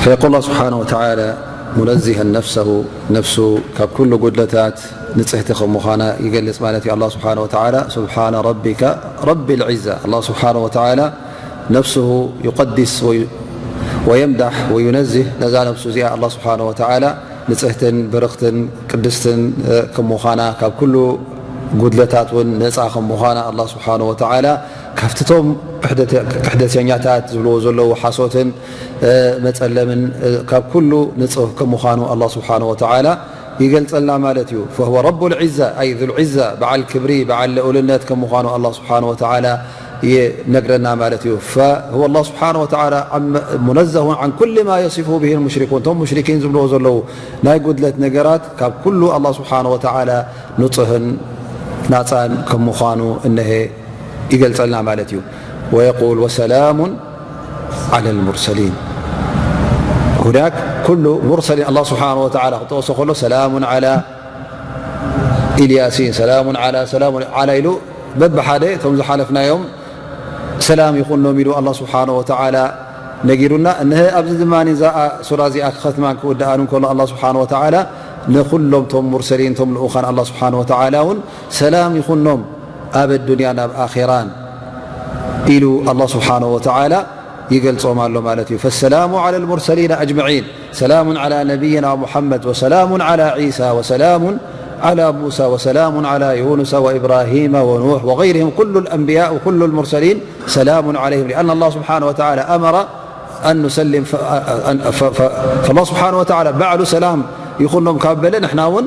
فيقول الله سبحانه وتعالى منزها نفسه، ነፍሱ ካብ ኩሉ ጉድለታት ንጽህቲ ከም ምዃና ይገልጽ ማለት እዩ። ኣላህ ስብሓነ ወተዓላ፣ سبحان ربك رب العزة። ኣላህ ስብሓነ ወተዓላ ነፍስሁ ዩቀድስ ወይ-፣ ወየምዳሕ ወዩነዝህ ነዛ ነፍሱ እዚኣ። ኣላህ ስብሓነ ወተዓላ ንጽህትን ብርኽትን ቅድስትን፣ እ፣ ከም ምዃና፣ ካብ ኩሉ ጉድለታት እውን ነጻ ከም ምዃና ኣላህ ስብሓነ ወተዓላ ካብቲ እቶም ክሕደተ-፣ ክሕደተኛታት ዝብልዎ ዘለዉ ሓሶትን፣ እ፣ መጸለምን፣ እ፣ ካብ ኩሉ ንጹህ ከም ምዃኑ ኣላህ ስብሓነ ወተዓላ ይገልጸልና ማለት እዩ። فهو رب العزة، أي ذو العزة፣ በዓል ክብሪ፣ በዓል ልኡልነት ከም ምዃኑ ኣላህ ስብሓነ ወተዓላ ይነግረና ማለት እዩ። فهو الله سبحانه وتعالى عم-، منزه عن كل ما يصفه به المشركون። እቶም ሙሽሪኪን ዝብልዎ ዘለዉ ናይ ጉድለት ነገራት ካብ ኩሉ ኣላህ ስብሓነ ወተዓላ ንጹህን ናጻን ከም ምዃኑ እነሄ ይገልጸልና ማለት እዩ። ويقول وسلام على المرسلين። هناك ኩሉ ሙርሰሊን ኣላህ ስብሓነ ወተዓላ ክጠቕሶ ከሎ ሰላሙን ዓላ ኢልያሲን፣ ሰላሙን ዓላ፣ ሰላሙን ዓላ ኢሉ በብሓደ እቶም ዝሓለፍናዮም ሰላም ይኹኖም ኢሉ ኣላህ ስብሓነ ወተዓላ ነጊሩና። እነሀ ኣብዚ ድማ እዛ ሱራ እዚኣ ክኸትማን ክውድኣን እንከሎ ኣላህ ስብሓነ ወተዓላ ንኹሎም እቶም ሙርሰሊን፣ እቶም ልኡኻን ኣላህ ስብሓነ ወተዓላ እውን ሰላም ይኹኖም ኣብ ኣዱንያን ኣብ ኣኼራን ኢሉ ኣላህ ስብሓነ ወተዓላ ይገልጾም ኣሎ ማለት እዩ። فالسلام على المرسلين أجمعين. سلام على نبينا محمد وسلام على عيسى وسلام على موسى وسلام على يونس وإبراهيم ونوح وغيرهم كل الأنبياء وكل المرسلين سلام عليهم، لأن الله سبحانه وتعالى أمر أن نسلم ف-، أن-، ف-، ف-، فالله سبحانه وتعالى ባዕሉ ሰላም ይኹኖም ካብ በለ ንሕና እውን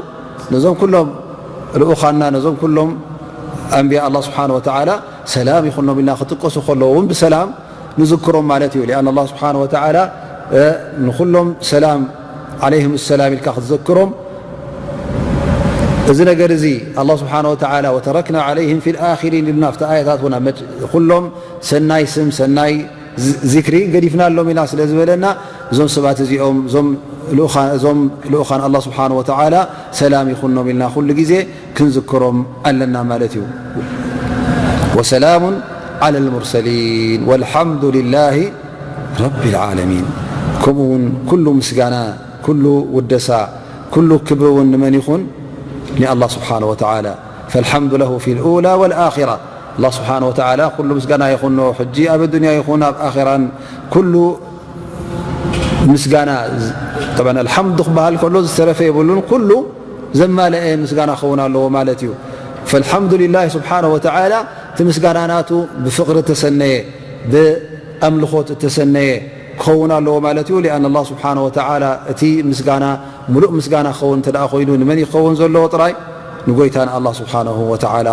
ነዞም ኩሎም ልኡኻንና ነዞም ኩሎም ኣንብያ ኣላህ ስብሓነ ወተዓላ ሰላም ይኹኖም ኢልና ክጥቀሱ ከለዉ እውን ብሰላም ንዝክሮም ማለት እዩ። لأن الله سبحانه وتعالى ንኹሎም ሰላም عليهم السلام ኢልካ ክትዘክሮም እዚ ነገር እዚ ኣላህ ስብሓነ ወተዓላ وتركنا عليهم في الآخرين ኢልና ኣብቲ ኣያታት እውን ኣብ መድ-፣ ኩሎም ሰናይ ስም ሰናይ ዝ-፣ ዚክሪ ገዲፍናሎም ኢና ስለ ዝበለና እዞም ሰባት እዚኦም እዞም ልኡኻ-፣ እዞም ልኡኻን ኣላህ ስብሓነ ወተዓላ ሰላም ይኹኖም ኢልና ኩሉ ግዜ ክንዝክሮም ኣለና ማለት እዩ። وسلام على المرسلين والحمد لله رب العالمين። ከምኡ እውን ኩሉ ምስጋና፣ ኩሉ ውደሳ፣ ኩሉ ክብሪ እውን ንመን ይኹን? ንኣላህ ስብሓነ ወተዓላ። فالحمد له في الأولى والآخرة። ኣላህ ስብሓነ ወተዓላ ኩሉ ምስጋና ይኹኖ፣ ሕጂ ኣብ ኣዱንያ ይኹን ኣብ ኣኼራን ኩሉ ምስጋና ዝ-፣ ጠብዓን ኣልሓምዱ ክበሃል ከሎ ዝተረፈ የብሉን፣ ኩሉ ዘማለአ ምስጋና ክኸውን ኣለዎ ማለት እዩ። فالحمد لله سبحانه وتعالى እቲ ምስጋና ናቱ ብፍቕሪ እተሰነየ፣ ብኣምልኾት እተሰነየ ክኸውን ኣለዎ ማለት እዩ። لأن الله سبحانه وتعالى እቲ ምስጋና ምሉእ ምስጋና ክኸውን እንተ ደኣ ኮይኑ ንመን እዩ ክኸውን ዘለዎ ጥራይ? ንጎይታ ንኣላህ ስብሓነሁ ወተዓላ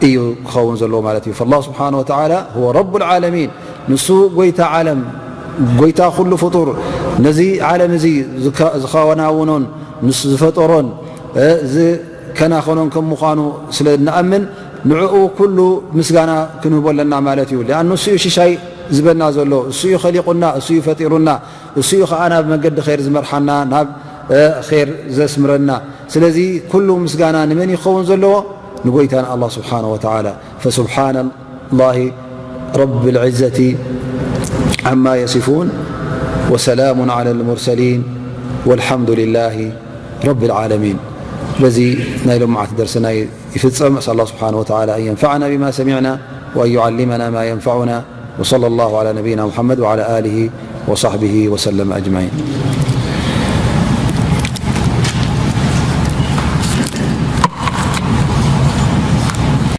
እዩ ክኸውን ዘለዎ ማለት እዩ። فالله سبحانه وتعالى هو رب العالمين። ንሱ ጎይታ ዓለም፣ ጎይታ ኩሉ ፍጡር፣ ነዚ ዓለም እዚ ዝከ-፣ ዝኸናውኖን ንሱ ዝፈጠሮን፣ እ፣ ዝከናኸኖን ከም ምዃኑ ስለ እንኣምን ንዕኡ ኩሉ ምስጋና ክንህቦ ኣለና ማለት እዩ። لأنه እሱ እዩ ሽሻይ ዝበና ዘሎ፣ እሱ እዩ ኸሊቑና፣ እሱ እዩ ፈጢሩና፣ እሱ እዩ ኸዓ ናብ መገዲ ኸይር ዝመርሓና፣ ናብ፣ እ፣ ኸይር ዘስምረና። ስለዚ ኩሉ ምስጋና ንመን ይኸውን ዘለዎ? ንጎይታና ኣላህ ስብሓነ ወተዓላ። فسبحان الله رب العزة عما يصفون وسلام على المرسلين والحمد لله رب العالمين። በዚ ናይ ሎማዓት ደርስና ይፍጸም። أسأل الله سبحانه وتعالى أن ينفعنا بما سمعنا وأن يعلمنا ما ينفعنا. وصلى الله على نبينا محمد وعلى آله وصحبه وسلم أجمعين.